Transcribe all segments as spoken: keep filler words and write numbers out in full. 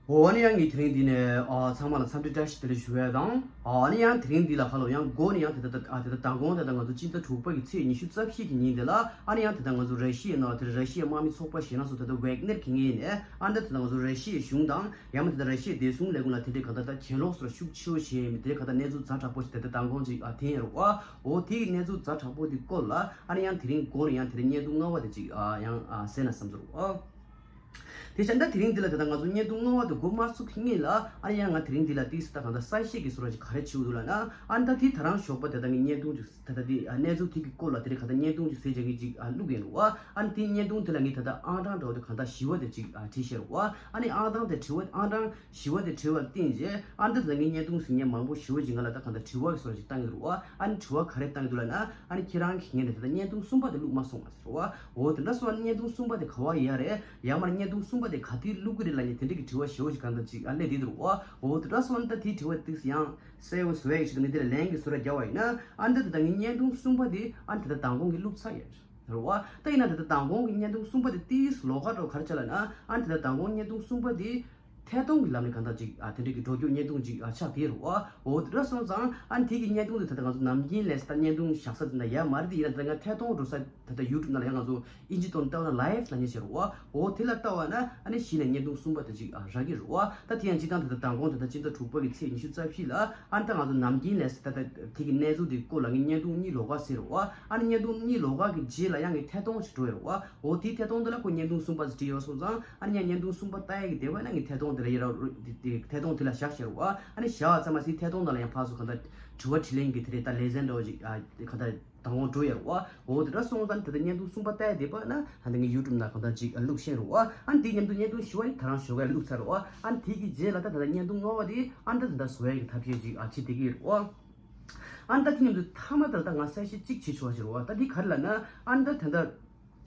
འོ་ཨ་ནི་ཡང་ངས་དེ་རིང་འདི་ནས་ཨ་ཚང་མ་ལ་འཚམས་འདྲི་བཀྲ་ཤིས་བདེ་ལེགས་ཞུ་བ་དང་། ཨ་ནི་ཡང་དེ་རིང་འདི་ལ་ཁ་ལོ་ཡང་འགོ་ནས་ཡང་དེ་ལྟར་ཨ་དེ་ལྟར་མདང་དགོང་དེ་ལྟར་ང་ཚོ་སྤྱི་ཟླ་དྲུག་པ་གི་ཚེས་ཉི་ཤུ་རྩ་བཞི་གི་ཉིན་དེ་ལ་ཨ་ནི་ཡང་དེ་ལྟར་ང་ཚོ་ར་ཤི་ཡའི་ནང་ལ་དེ་ར་ཤི་ཡའི་དམག་མི་ཚོགས་པ་ཞེ་ན་སོ་དེ་ལྟར་ཝེག་ནེར་གྱི་ངོས་ནས་ཨ་ནི་དེ་ལྟར་ང་ཚོ་ར་ཤི་ཡའི་གཞུང་དང་ཡང་མིན་དེ་ལྟར་ར་ཤི་ཡའི་བདེ་སྲུང་ལས་ཁུངས་ལ་དེ་འདྲའི་གང་ལྟར་ད་གྱེན་ལོག་སོགས་ཤུགས་ཆེ་བོ་བྱས་ཡིན་མིན་དེ་གང་ལྟར་གནས་ཚུལ་ཛ་དྲག་པོ་ཞིག་དེ་ལྟར་མདང་དགོང་ཅིག་ཨ་ཐོན་ཡོད་རེད་བ། འོ་དེ་གི་གནས་ཚུལ་ཛ་དྲག་པོ་དེ་སྐོར་ལ་ཨ་ནི་ཡང་དེ་རིང་འགོ་ནས་ཡང་དེ་རིང་བརྙན་ཐུང་ལྔ་པ་དེ་ཅིག་ཨ་ཡང་ཨ་གསན་ན་བསམ་ཚོར་བ། དེ་བྱས་ན་དེ་རིང་འདི་ལ་དེ་ལྟར་ང་ཚོ་བརྙན་ཐུང་ལྔ་པ་དེ་འགོ་མ་ཚུགས་ཀྱི་སྔོན་ལ་ཨ་ནི་ཡང་ང་དེ་རིང་འདི་ལ་ཏིག་ཙམ་ད་གང་ལྟར་གསལ་བཤད་ཀྱི་བཟོ་འདྲ་ཅིག་ག་རེ་བྱེད་འདུག་ལབ་ན། ཨ་ནི་ད་དེ་ད་རང་ཞོགས་པ་དེ་ལྟར་ངས་བརྙན་ཐུང་ཅིག་ད་ལྟ་དེ་ཨ་གནས་ཚུལ་དེ་གི་སྐོར་ལ་དེ་རིང་གང་ལྟར་བརྙན་ཐུང་ཅིག་བཟོས་བྱས་ངས་ཅིག་ཨ་བླུགས་ཡིན་རུང་བ། ཨ་ནི་དེ་བརྙན་ཐུང་དེ་ལ་ངས་ད་ལྟ་ཨང་གྲངས་འདྲ་བོ་དེ་གང་ལྟར་བཞི་པ་དེ་ཅིག་ཨ་བྲིས་བཞག་རུང་བ། ཨ་ནི་ཨང་གྲངས་དེ་བྲིས་པ་ཨང་གྲངས་བཞི་པ་དེ་བྲིས་པ་ལ་བརྟེན་བྱས་ཨ་ནི་ད་ལྟ་ངས་བརྙན་ཐུང་ཟིན་མཁན་མང་པོ་ཞེ་པོ་ཅིག་ང་ལ་ད་གང་ལྟར་དྲི་བ་གི་བཟོ་འདྲ་ཅིག་བཏང་གི་འདུག་རུང་བ། ཨ་ནི་དྲི་བ་ག་རེ་བཏང་གི་འདུག་ལབ་ན། ཨ་ནི་ཁྱེད་རང་གིས་ངས་ནས་ད་ལྟ་བརྙན་ཐུང་གསུམ་པ་དེ་བླུགས་མ་སོང་བ་ཟེར་རུང་བ། འོ་དེ་འདྲ་སོང་ན་བརྙན་ཐུང་གསུམ་པ་དེ་ག་བ་ཡོད་རེད། ཡང་མིན་བརྙན་ཐུང་གསུམ་པ་དེ་ག་དུས་བླུག་གི་རེད་ལབ་མཁན་དེ་འདྲ་གི་དྲི་བ་ཞེ་པོ་ཞིག་གང་ལྟར་ཅིག་ཨ་སླེབས་བསྡད་འདུག་རུང་བ། འོ་དེ་འདྲ་སོང་ན་ད་དེའི་དྲི་བ་དེ་ཡང་གསལ་བོ་བཟོ་ཡག་ཞིག་ངས་དེ་ལ་ལན་གྱི་བཟོ་འདྲ་རྒྱག་པ་ཡིན་ན། ཨ་ནི་ད་ད་ལྟ་ངའི་བརྙན་ཐུང་གསུམ་པ་དེ་ཨ་ནི་ད་ལྟ་མདང་དགོང་གི་བླུགས་ཚར་ཡོད་རེད་རུང་བ། ད་ཡིན་ན་ད་ལྟ་མདང་དགོང་གི་བརྙན་ཐུང་གསུམ་པ་དེ་ཏིས་ལོགས་ཀ་འདྲ་བོ་ག་རེ་བྱས་ལབ་ན། ཨ་ནི་ད་ལྟ་མདང་དགོང་བརྙན་ཐུང་གསུམ་པ་དེ་ཐད་གཏོང་གི་ལམ་ནས་གང་ལྟར་ཅིག་ཨ་དེ་འདྲ་གི་འགྲོ་རྒྱུ་བརྙན་ཐུང་ཅིག་ཨ་ཆགས་བསྡད་རུང་བ། འོ་དེ་འདྲ་སོང་ཙང་ཨ་ནི་དེ་གི་བརྙན་ཐུང་དེ་ད་ལྟ་ང་ཚོ་ནམ་རྒྱུན་ལས་ད་བརྙན་ཐུང་བཞག་ས་དེ་འདྲ་ཡོད་མ་རེད། དེ་ཡིན་ན་ད་ལྟ་ང་ཐད་གཏོང་འགྲོ་ས་ད་ལྟ་ཡུ་ཊུབ་ནང་ལ་ཡང་ང་ཚོ་ཨིན་ཇི་ཐོག་ནས་ལྟ་བ་ན་ལའེབ་ལབ་མཁན་ཞིག་རུང་བ། འོ་དེ་ལ་ལྟ་བ་ན་ཨ་ནི་གཞི་ནས་བརྙན་ཐུང་གསུམ་པ་དེ་ཅིག་ཨ་རག་གི་རུང་བ། ད་དེ་ཡང་སྤྱིར་བཏང་ད་ལྟ་མདང་དགོང་ད་ལྟ་སྤྱི་ཟླ་དྲུག་པ་གི་ཚེས་ཉི་ཤུ་རྩ་བཞི་ལ་ཨ་ནི་ད་ང་ཚོ་ནམ་རྒྱུན་ལས་ད་ལྟ་དེ་གི་གནས་ཚུལ་དེ་སྐོར་ལ་ངས་བརྙན་ཐུང་གཉིས་ལོགས་ཀ་བཟོས་རུང་བ། ཨ་ནི་བརྙན་ཐུང་གཉིས་ལོགས་ཀ་གི་རྗེས་ལ་ཡང་ངས་ཐད་གཏོང་ཞིག་འགྲོ་ཡོད་རུང་བ། འོ་དེའི་ཐད་གཏོང་དེ་ལ་ཁོ་བརྙན་ཐུང་གསུམ་པ་ཟེར་བྲིས་ཡོད་སོང་ཙང་ཨ་ནི་ཡང་བརྙན་ཐུང་གསུམ་པ་ལྟ་ཡག་གི་དེ་བས་ན་ངས་ཐད་གཏོང་དེ་ལ་ཡི་ར་ཐད་གཏོང་དེ་ལ་བཞག་བཞག་རུང་བ། ཨ་ནི་བཞག་པ་ཚང་མ་ཟིན་ཐད་གཏོང་དེ་ལ་ཡང་ཕར་ཚུར་གང་ལྟར་དྲི་བ་དྲིས་ལན་གྱི་དེ་རེད་ད་ལེ་ཚན་འདྲ་བོ་ཅིག་ཨ་གང་ལྟར་དང་པོ་འགྲོ་ཡོད་རུང་བ། འོ་དེ་འདྲ་སོང་ཙང་དེ་ལྟར་བརྙན་ཐུང་གསུམ་པ་ལྟ་ཡག་དེ་བས་ན་ད་ལྟ་ངས་ཡུ་ཊུབ་ནང་གང་ལྟར་ཅིག་ཨ་བླུགས་ཤེས་རུང་བ། ཨ་ནི་དེའི་མཉམ་དུ་བརྙན་ཐུང་བཞི་པ་ཡི་ད་རང་ཞོགས་ཀས་བླུགས་ཚར་རུང་བ། ཨ་ནི་དེ་གི་རྗེས་ལ་ད་ད་ལྟ་བརྙན་ཐུང་ལྔ་པ་དེ་ཨ་ནི་ད་ད་ལྟ་བཟོ་ཡག་གི་ཐབས་ཤེས་ཅིག་ཨ་བྱེད་བསྡད་ཀྱི་ཡོད་རུང་བ། ཨ་ནི་ད་དེ་མཉམ་དུ་མཐའ་མ་ད་ལྟ་ང་གསལ་བཤད་གཅིག་བྱེད་ཆོག་ཞེས་རུང་བ། ད་འདི་ག་རེ་ལབ་ན། ཨ་ནི་ད་ད་ལྟ་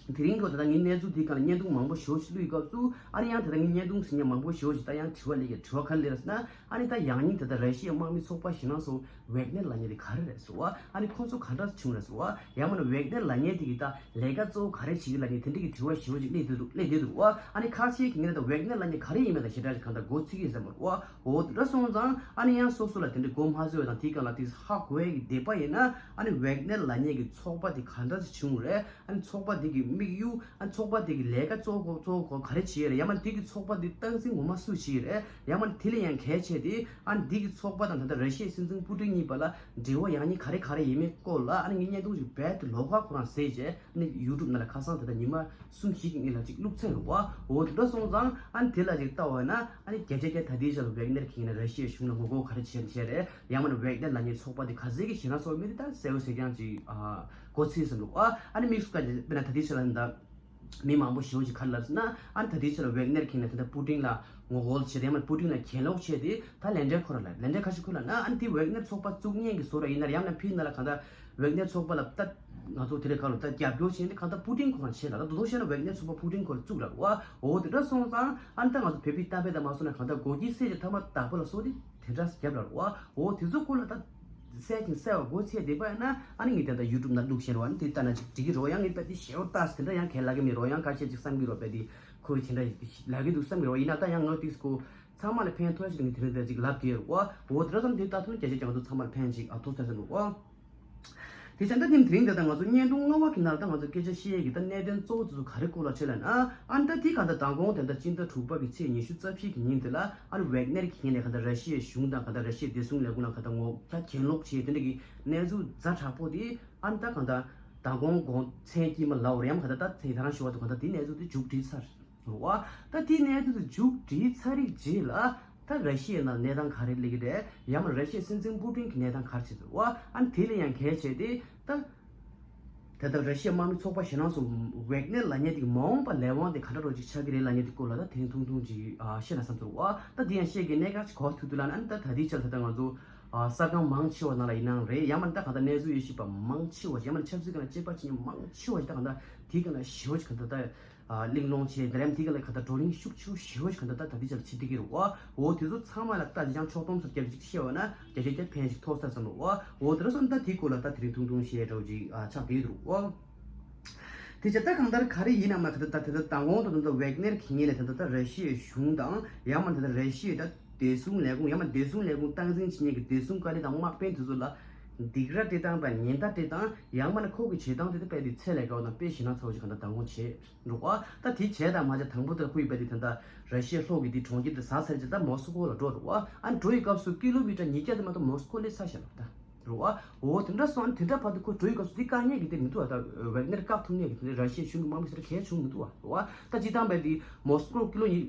དེ་རིང་གི་ད་ལྟ་ངའི་གནས་ཚུལ་འདི་སྒང་ལ་བརྙན་ཐུང་མང་པོ་ཞེ་པོ་ཞིག་བླུགས་ཡོད་སྐབས་སུ་ཨ་ནི་ཡང་ད་ལྟ་ངའི་བརྙན་ཐུང་ཟིན་མཁན་མང་པོ་ཞེ་པོ་ཞིག་ད་ཡང་དྲི་བ་སླེབས་ཀྱི་དྲི་བ་ག་རེ་སླེབས་རེད་ཟེར་ན། ཨ་ནི་ད་ཡང་སྙིང་ད་ལྟ་ར་ཤི་ཡའི་དམག་མི་ཚོགས་པ་ཞེ་ན་སོ་ཝེག་ནེར་ལབ་མཁན་དེ་ག་རེ་རེད་ཟེར་བ། ཨ་ནི་ཁོང་ཚོ་ག་འདྲ་བྱུང་རེད་ཟེར་བ། ཡང་མིན་ན་ཝེག་ནེར་ལབ་མཁན་དེ་གི་ད་ལས་ཀ་གཙོ་བོ་ག་རེ་བྱེད་ཀྱི་ལབ་མཁན་དེ་འདྲ་གི་དྲི་བ་ཞེ་པོ་ཅིག་སླེབས་བསྡད་འདུག་སླེབས་བསྡད་འདུག་བ། ཨ་ནི་ཁ་ཤས་ཀྱིས་ངས་ད་ཝེག་ནེར་ལབ་མཁན་ག་རེ་ཡིན་མིན་ད་ཞེ་དྲག་ཅིག་གང་ལྟར་མགོ་ཚོད་ཀྱི་ཡོད་ས་མ་རེད་བ། འོ་དེ་འདྲ་སོང་ཙང་ཨ་ནི་ཡང་སོ་སོ་ལ་དེ་འདྲ་མགོ་མ་ཚོད་པ་དང་དེའི་སྒང་ལ་དེ་ཧ་གོ་ཡག་གི་བསྡད་པ་ཡིན་ན། ཨ་ནི་ཝེག་ནེར་ལབ་མཁན་གི་ཚོགས་པ་དེ་ག་འདྲ་ཞིག་བྱུང་རེད། ཨ་ནི་ཚོགས་པ་དེ་གི་དམིགས་ཡུལ། ཨ་ནི་ཚོགས་པ་དེ་གི་ལས་ཀ་གཙོ་བོ་གཙོ་བོ་ག་རེ་བྱེད་ཡོད་རེད། ཡང་མིན་དེ་གི་ཚོགས་པ་དེ་སྟངས་འཛིན་ངོ་མ་སུས་བྱེད་ཡོད་རེད། ཡང་མིན་དེ་ལས་ཡང་གལ་ཆེ་དེ་ཨ་ནི་དེ་གི་ཚོགས་པ་དང་ད་ལྟ་ར་ཤི་ཡའི་སྲིད་འཛིན་པུ་ཏིན་གཉིས་བར་ལ་འབྲེལ་བ་ཡག་ཉེས་ག་རེ་ག་རེ་ཡོད་མེད་སྐོར་ལ་ཨ་ནི་ངས་བརྙན་ཐུང་ཞིག་རྦད་དེ་ལོགས་ཀ་ཁོ་རང་བཟོས་བྱས། ཨ་ནི་ཡུ་ཊུབ་ནང་ལ་ཁ་སང་ད་ལྟ་ཉི་མ་གསུམ་བཞི་གི་སྔོན་ལ་ཅིག་བླུགས་ཚར་ཡོད་རེད་བ། འོ་དེ་འདྲ་སོང་ཙང་ཨ་ནི་དེ་ལ་ཅིག་ལྟ་བ་ཡིན་ན་ཨ་ནི་བརྒྱ་ཆ་བརྒྱ་ད་ལྟའི་ཆ་ལ་ཝེག་ནེར་གྱིས་ཡིན་ན་ར་ཤི་ཡའི་གཞུང་ལ་ངོ་རྒོལ་ག་རེ་བྱས་བྱས་རེད། ཡང་མིན་ན་ཝེག་ནེར་ལབ་མཁན་ཚོགས་པ་དེ་ག་ཚད་ཀྱི་ཞེ་ན་སོགས་མི་དེ་ད་གསལ་པོ་གསལ་རྐྱང་ཅིག་ཨ་མགོ་ཚོས་ཟིན་འདུག་ཨ། ཨ་ནི་དམིགས་སུ་བཀར་ནས་དཔེར་ན་ད་ལྟའི་ཆ་ལ་ད་མི་མང་པོ་ཞེ་པོ་ཅིག་ག་རེ་ལབ་ཟེར་ན། ཨ་ནི་ད་ལྟའི་ཆ་ལ་ཝེག་ནེར་གྱིས་ཡིན་ན་ད་ལྟ་པུ་ཏིན་ལ་ངོ་རྒོལ་བྱས་ཏེ་ཡང་མིན་པུ་ཏིན་ལ་གྱེན་ལོག་བྱས་ཏེ་ད་ལན་འདྲེན་ཁོ་རང་ལ་ལན་འདྲེན་ག་ཞིག་ཁོ་ལབ་ན། ཨ་ནི་དེ་ཝེག་ནེར་ཚོགས་པ་བཙུགས་མཁན་གྱི་བཟོ་འདྲ་ཡིན་ན་ཡང་མིན་ཕི་ནང་ལ་གང་ལྟར་ཝེག་ནེར་ཚོགས་པ་ལ་ད་ང་ཚོ་དེ་རེད་ག་ལོ་ད་རྒྱབ་སྐྱོར་བྱས་ནས་གང་ལྟར་པུ་ཏིན་ཁོ་རང་བྱས་ལ། ད་དོ་དོ་བྱས་ན་ཝེག་ནེར་ཚོགས་པ་པུ་ཏིན་ཁོ་རང་བཙུགས་ལ་བ། འོ་དེ་འདྲ་སོང་ཙང་ཨ་ནི་ད་ང་ཚོ་བོད་པའི་གཏམ་དཔེ་ལྟར་མ་སོང་ན་གང་ལྟར་སྒོ་ཁྱི་བསད་ཀྱི་ཐ་མ་བདག་པོ་ལ་སོགས་ཏེ་དེ་འདྲ་རྒྱབ་ལ་རོ་བ། འོ་དེ་ཚོ་སྐོར་ལ་ད་གསལ་ཅིང་གསལ་བ་སྒོ་ཕྱེ་བསྡད་པ་ཡིན་ན། ཨ་ནི་ངས་དེ་འདྲ་ཡུ་ཊུབ་ནང་བླུགས་བཞག་རོགས། ཨ་ནི་དེ་ལྟ་ན་ཅིག་འགྲིག་གི་རོ། ཡང་ངས་ད་དེ་ཞེ་པོ་ལྟ་ཟེར་དེ་འདྲ་ཡང་གལ་ལབ་ཀྱི་མེད་རོ། ཡང་ཁ་ཤས་ཅིག་བསམ་གྱི་རོ། དཔེ་དེ་ཁོ་གི་དེ་འདྲ་ལབ་ཀྱི་འདུག་བསམ་གྱི་རོ། ཡིན་ན་ད་ཡང་ངོ་ཏིག་སྐོར་ཚང་མ་ལ་ཕན་ཐོགས་ཤིག་ངས་དེ་རིང་དེ་ཅིག་ལབ་ཀྱི་ཡོད་རོ། འོ་དེ་འདྲ་ཙམ་དེ་ལྟ་ཐུབ་ན་བརྒྱ་ཆ་བརྒྱ་ང་ཚོ་ཚང་མ་ལ་ཕན་ཅིག་ཨ་ཐོགས་ཚར་ཟེར་འདུག་ཨོ། དེ་བྱས་ད་དེ་དེ་རིང་འདི་ལྟར་ང་ཚོ་བརྙན་ཐུང་ལྔ་པ་གི་ནང་ལ་ད་ང་ཚོ་སྐད་ཆ་བཤད་ཡས་ཀྱི་ད་གནད་དོན་གཙོ་བོ་དེ་ཚོ་ག་རེ་སྐོར་ལ་བྱས་ལབ་ན། ཨ་ནི་ད་དེ་ག་ད་མདང་དགོང་དེ་ད་སྤྱི་ཟླ་དྲུག་པ་གི་ཚེས་ཉི་ཤུ་རྩ་བཞི་གི་ཉིན་དེ་ལ་ཨ་ནི་ཝེག་ནེར་གྱི་ངོས་ནས་ག་ད་ར་ཤི་ཡའི་གཞུང་དང་ག་ད་ར་ཤི་ཡའི་བདེ་སྲུང་ལས་ཁུངས་ལ་ག་ད་ངོ་རྒོལ་གྱེན་ལོག་བྱས་དེ་འདྲ་གི་གནས་ཚུལ་ཛ་དྲག་པོ་དེ་ཨ་ནི་ད་ག་ད་མདང་དགོང་དགོང་མཚན་དཀྱིལ་མ་ལབ་རེད་ཡང་ག་ད་ད་དེ་ད་རང་ཞུ་བ་དང་ག་ད་དེ་གནས་ཚུལ་དེ་མཇུག་སྒྲིལ་ཚར། རེད་བ། ད་དེའི་གནས་ཚུལ་དེ་མཇུག་སྒྲིལ་ཚར་རིགས་རྗེས་ལ་ད་ར་ཤི་ཡའི་ནང་གནས་སྟངས་ག་རེ་སླེབས་ཀྱི་རེད། ཡང་མིན་ར་ཤི་ཡའི་སྲིད་འཛིན་པུ་ཏིན་གྱི་གནས་སྟངས་ག་རེ་བྱེད་ཀྱི་རེད་བ། ཨ་ནི་དེ་ལས་ཡང་གལ་ཆེ་དེ་ད་ད་ལྟ་ར་ཤི་ཡའི་དམག་མི་ཚོགས་པ་ཞེ་ནང་སོ་ཝེག་ནེར་ལབ་མཁན་དེ་གི་མ་འོངས་པ་ལས་དབང་དེ་ག་འདྲ་རོ་ཅིག་ཆགས་ཀྱི་རེད་ལབ་མཁན་དེ་སྐོར་ལ་ད་དེ་རིང་ཐུང་ཐུང་ཅིག་ཨ་བཤད་ན་བསམ་ཚོར་བ། ད་དེ་ཡང་བཤད་ཀྱི་གནད་འགག་ཅིག་ག་པར་ཐུག་འདུག་ལབ་ན། ཨ་ནི་ད་ད་ལྟའི་ཆར་ད་ལྟ་ང་ཚོ་ཨ་གསར་ཁང་མང་ཆེ་བ་ནང་ལ་ཡིན་ནའང་རེད། ཡང་མིན་ད་ག་ད་གནས་ཚུལ་དབྱེ་ཞིབ་པ་མང་ཆེ་བ་ཞིག་ཡང་མིན་ཆབ་སྲིད་ཀྱི་ནང་དཔྱད་པ་བྱེད་མཁན་མང་ཆེ་བ་ཞིག་ད་ག་ད་དེའི་སྒང་ལ་ཞེ་པོ་ཅིག་ག་ད་ད། ཨ་གླེང་སློང་བྱས། དེ་རིང་དེ་ག་ལ་ག་ད་བགྲོ་གླེང་ཤུགས་ཆེ་ཤོས་ག་ད་ད་ད་དེ་ཆ་ལ་བྱེད་བསྡད་ཀྱི་རེད་བ། འོ་དེ་ཚོ་ཚང་མ་ལ་ལྟ་ཅི་ཅང་ཕྱོགས་སྡོམ་ཚོར་རྒྱབ་ཅིག་བཤད་བ་ན་བརྒྱ་ཆ་བརྒྱ་ཕན་ཞིག་ཐོགས་ས་བསམ་རེད་བ། འོ་དེ་ར་སོང་ད་དེའི་སྐོར་ལ་ད་དེ་རིང་ཐུང་ཐུང་བཤད་འདྲ་བོ་ཅིག་ཨ་ཆགས་བསྡད་ཀྱི་རེད་བ། དེ་བྱས་ད་གང་ལྟར་ག་རེ་ཡིན་ནམ་ལབ་ན། ད་ད་ད་མདང་དགོང་དུ་ད་ཝེག་ནེར་གྱི་ངོས་ནས་ད་ད་ད་ར་ཤི་ཡའི་གཞུང་དང་ཡང་མིན་ད་ད་ར་ཤི་ཡའི་ད་བདེ་སྲུང་ལས་ཁུངས་ཡང་མིན་བདེ་སྲུང་ལས་ཁུངས་སྟངས་འཛིན་བྱེད་མཁན་གྱི་བདེ་སྲུང་བཀའ་བློན་དང་དམག་དཔོན་དེ་ཚོ་ལ་སྡིགས་ར་སྤྲད་སྟངས་དང་ཉེན་བརྡ་སྤྲད་སྟངས་ཡང་མིན་ཁོ་གི་བྱེད་སྟངས་དེ་ད་དཔེ་དེ་ཚད་ལས་བརྒལ་བ་དང་དཔེ་ཞེད་སྣང་ཚ་བོ་ཞིག་གང་ལྟར་མདང་དགོང་བྱས་འགྲོ་བ། ད་དེ་བྱས་དང་མ་བྱས་དང་པོ་དེ་ལ་ཁོ་ཡི་དཔེ་དེ་ད་ད་ར་ཤི་ཡའི་ལྷོ་གི་དེ་གྲོང་ཁྱེར་དེ་ཟ་ཚར་རྗེས་ད་མོ་སི་ཀོ་ལ་འགྲོ་འགྲོ་བ། ཨ་ནི་འགྲོ་ཡི་སྐབས་སུ་ཀི་ལོ་མི་ཊར་ཉིས་བརྒྱ་དེ་མ་གཏོགས་མོ་སི་ཀོ་སླེབས་ཚར་ཤག་ལབ་ད། རེད་བ། འོ་དེ་འདྲ་སོང་། དེ་འདྲ་བར་དུ་ཁོ་འགྲོ་ཡི་སྐབས་སུ་དེ་བཀག་ཉེན་གྱི་དེ་མི་འདུག་བ། ད་ཝེག་ནེར་བཀག་ཐུབ་ཉེན་གྱི་དེ་ར་ཤི་ཡའི་གཞུང་གི་དམག་མི་ཟེར་གང་ཡང་བྱུང་མི་འདུག་བ། རེད་བ། ད་སྤྱིར་བཏང་བས་དེ་མོ་སི་ཀོ་ཀི་ལོ་ཉི་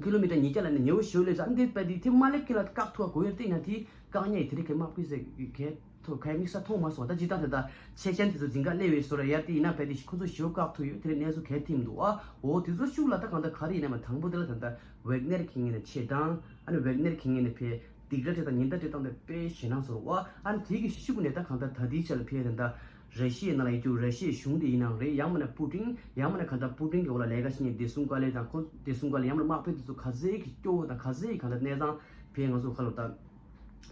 ཀི་ལོ་མི་ཊར་ཉིས་བརྒྱ་ལ་ནི་ཉེ་བོ་ཞེ་པོ་སླེབས་ཙང་དེ་བས་དེ་དེ་མ་སླེབས་ཀྱི་ལ་བཀག་ཐུབ་པ་དགོས་ཡོད་དེ་ཡིན་ན་དེ་བཀག་ཉེན་དེ་རིགས་ཀྱི་དམག་མི་ཟེར་གང་ཐོ་གང་དམིགས་བསལ་མཐོང་མ་སོང་བ། ད་སྤྱིར་བཏང་དེ་ད་ཆེ་ཆེན་དེ་ཚོ་འཛིན་ག་སླེབས་ཡོད་བཟོ་འདྲ་ཡ་དེ་ཡིན་ན་བས་དེ་ཁོ་ཚོ་ཞེ་པོ་བཀག་ཐུབ་ཡོད། དེ་རིགས་གནས་ཚུལ་གང་ཐིག་མི་འདུག་བ། འོ་དེ་ཚོ་ཤུགས་ལ་ད་གང་ལྟར་ག་རེ་ཡིན་ན་མ་དང་པོ་དེ་ལ་ད་ད་ཝེག་ནེར་གྱི་ངོས་ནས་བྱེད་སྟངས། ཨ་ནི་ཝེག་ནེར་གྱི་ངོས་ནས་བས་སྡིགས་ར་སྤྲད་དང་ཉེན་བརྡ་སྤྲད་སྟངས་དེ་དཔེ་ཞེད་སྣང་ཚ་བོ། ཨ་ནི་དེ་གི་ཤུགས་ནས་ད་གང་ལྟར་ད་ལྟའི་ཆ་ལ་ཕེབས་དེ་འདྲ་ར་ཤི་ཡའི་ནང་ལ་ཡོད་རྒྱུ་ར་ཤི་ཡའི་གཞུང་དེ་ཡིན་ནའང་རེད། ཡང་མིན་ན་པུ་ཏིན། ཡང་མིན་ན་གང་ལྟར་པུ་ཏིན་གྱི་འོག་ལ་ལས་ཀ་བྱེད་མཁན་བདེ་སྲུང་བཀའ་བློན་དང་ཁོ་བདེ་སྲུང་བཀའ་བློན་ཡང་མིན་ན་དམག་དཔོན་དེ་ཚོ་ག་ཚད་ཀྱི་སྐྱོ་བོ་དང་ག་ཚད་ཀྱི་གང་ལྟར་གནས་སྟངས་ཕེབས་ང་ཚོ་ཁ་ལོ་ད་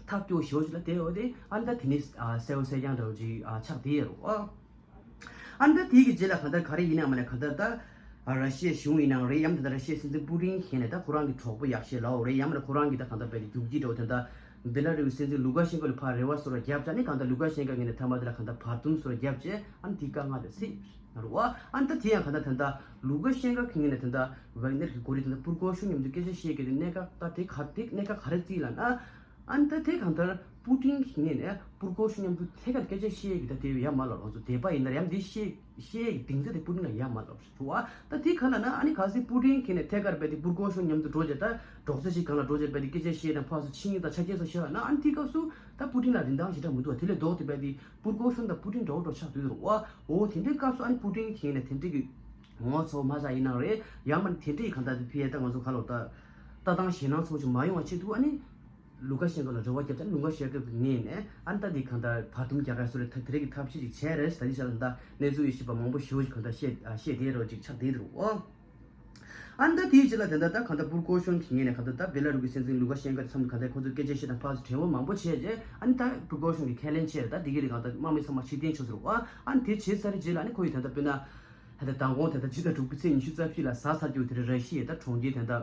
ཐབས་སྐྱོ་བོ་ཞེ་པོ་ཞིག་ལ་བསྡད་ཡོད་དེ། ཨ་ནི་ད་དེ་ནི་གསལ་བོ་གསལ་རྐྱང་འདྲ་བོ་ཅིག་ཆགས་བསྡད་ཡོད་རེད། ཨ་ནི་ད་དེའི་གི་རྗེས་ལ་གང་ལྟར་ག་རེ་ཡིན་ནའང་མ་ནས་གང་ལྟར་ད་ར་ཤི་ཡའི་གཞུང་ཡིན་ནའང་རེད། ཡང་ད་ལྟ་ར་ཤི་ཡའི་སྲིད་འཛིན་པུ་ཏིན་གྱི་ངོས་ནས་ད་ཁོ་རང་གི་གྲོགས་པོ་ཡག་ཤོས་ལབ་དགོས་རེད། ཡང་མ་ནས་ཁོ་རང་གི་ད་གང་ལྟར་བས་དེ་རྒྱུག་ཁྱི་འདྲ་བོ་དེ་འདྲ་བེ་ལ་རུ་སྲིད་འཛིན་ལུ་ཀ་ཤན་ཀོ་ལ་ཕར་རེ་བ་བཟོ་འདྲ་བརྒྱབ་བྱས་ནས་གང་ལྟར་ལུ་ཀ་ཤན་ཀོ་ངོས་ནས་མཐའ་མ་དེ་ལ་གང་ལྟར་བར་འདུམ་བཟོ་འདྲ་བརྒྱབ་བྱས། ཨ་ནི་དེའི་དཀའ་ངལ་དེ་སེལ་ན་རུ་བ། ཨ་ནི་ད་དེ་ཡང་གང་ལྟར་དེ་འདྲ་ལུ་ཀ་ཤན་ཀོ་གི་ངོས་ནས་དེ་འདྲ་ཝེག་ནེར་གྱི་འགོ་ཁྲིད་དེ་འདྲ་པུར་གོ་ཤུན་མཉམ་དུ་སྐད་ཆ་བཤད་གི་དེ་གནད་འགག་ད་དེ་ག་དེ་གནད་འགག་ག་རེ་བརྩིས་ལབ་ན། ཨ་ནི་ད་དེ་གང་ལྟར་པུ་ཏིན་གྱི་ངོས་ནས་པུར་གོ་ཤུན་མཉམ་དུ་ཐད་ཀར་སྐད་ཆ་བཤད་ཀྱི་ད་དེ་ཡ་མ་ལབ། ང་ཚོ་དད་པ་ཡིན་ན་ཡང་འདི་བཤད་བཤད་ཀྱི་གཏིང་ཚད་དེ་པུ་ཏིན་ལ་ཡ་མ་ལབ་རེད་བ། ད་དེ་ག་ལབ་ན་ཨ་ནི་གལ་སྲིད་པུ་ཏིན་གྱི་ངོས་ནས་ཐད་ཀར་བས་དེ་པུར་གོ་ཤུན་མཉམ་དུ་འགྲོ་བྱས་ད་གྲོགས་ཚོད་ཅིག་སྒང་ལ་འགྲོ་བྱས་བས་དེ་སྐད་ཆ་བཤད་དང་ཕར་ཚུར་ཆིངས་ཡིག་དང་ཆ་རྐྱེན་སོགས་བཤད་ན་ཨ་ནི་དེའི་སྐབས་སུ་ད་པུ་ཏིན་ལ་རིན་ཐང་ཞེ་དྲག་མི་འདུག་བ། དེ་ལས་ལྡོག་སྟེ་བས་དེ་པུར་གོ་ཤུན་དང་པུ་ཏིན་འདྲ་བོ་འདྲ་ཆགས་སྡོད་རེད་བ། འོ་དེ་འདྲའི་སྐབས་སུ་ཨ་ནི་པུ་ཏིན་གྱི་ངོས་ནས་དེ་འདྲའི་གི་ངོ་ཚ་བོ་མ་ཆགས་ཡིན་ནའང་རེད། ཡང་མིན་དེ་འདྲའི་གང་ལྟར་དེ་ཕི་ཡ་ད་ང་ཚོ་ག་ལོ་ད་ལྟ་སྟངས་ཞེད་སྣང་ཚ་བོ་ཞིག་མ་ཡོང་བ་ཆེད་དུ་ཨ་ནི། ལུ་ཀ་ཤན་ཀོ་ལ་རེ་བ་བརྒྱབ་ཙང་ལུ་ཀ་ཤན་ཀོ་གི་ངོས་ནས་ཨ་ནི་ད་འདི་གང་ལྟར་བར་འདུམ་རྒྱག་ག་སོ་རེ་ད་དེ་རིགས་ཀྱི་ཐབས་ཤེས་ཅིག་བྱས་རེད། ད་འདི་ཆ་ལ་ད་གནས་ཚུལ་ཡོད་ཤེས་པ་མང་པོ་ཞེ་པོ་ཅིག་གང་ལྟར་བཤད་ཨ་བཤད་བསྡད་རོགས་ཅིག་ཆགས་བསྡད་འདུག་ཨོ། ཨ་ནི་ད་དེའི་རྗེས་ལ་དེ་འདྲ་ད་གང་ལྟར་པུར་གོ་ཤོན་གྱི་ངོས་ནས་གང་ལྟར་ད་བེ་ལ་རུ་གི་སྲིད་འཛིན་ལུ་ཀ་ཤན་ཀོ་མཚམས་གང་ལྟར་ཁོང་ཚོས་སྐད་ཆ་བཤད་དང་ཕར་ཚུར་གྲོས་མོལ་མང་པོ་བྱས་རྗེས་ཨ་ནི་ད་པུར་གོ་ཤོན་གྱི་ཁས་ལེན་བྱས་རེད། ད་དེ་གི་རིགས་གང་ལྟར་དམག་མི་ཚང་མ་ཕྱིར་འཐེན་བྱས་ཟེར་རོགས་ཨ། ཨ་ནི་དེ་བྱས་ཚར་རྗེས་ལ་ཨ་ནི་ཁོ་ཡི་ད་ལྟ་དཔེར་ན་ད་ལྟ་མདང་དགོང་ད་ལྟ་སྤྱི་ཟླ་དྲུག་པའི་ཚེས་ཉི་ཤུ་རྩ་བཞི་ལ་གཟའ་ཚར་རྒྱུ་དེ་རེད། ར་ཤི་ཡའི་ད་གྲོང་ཁྱེར་དེ་འདྲ།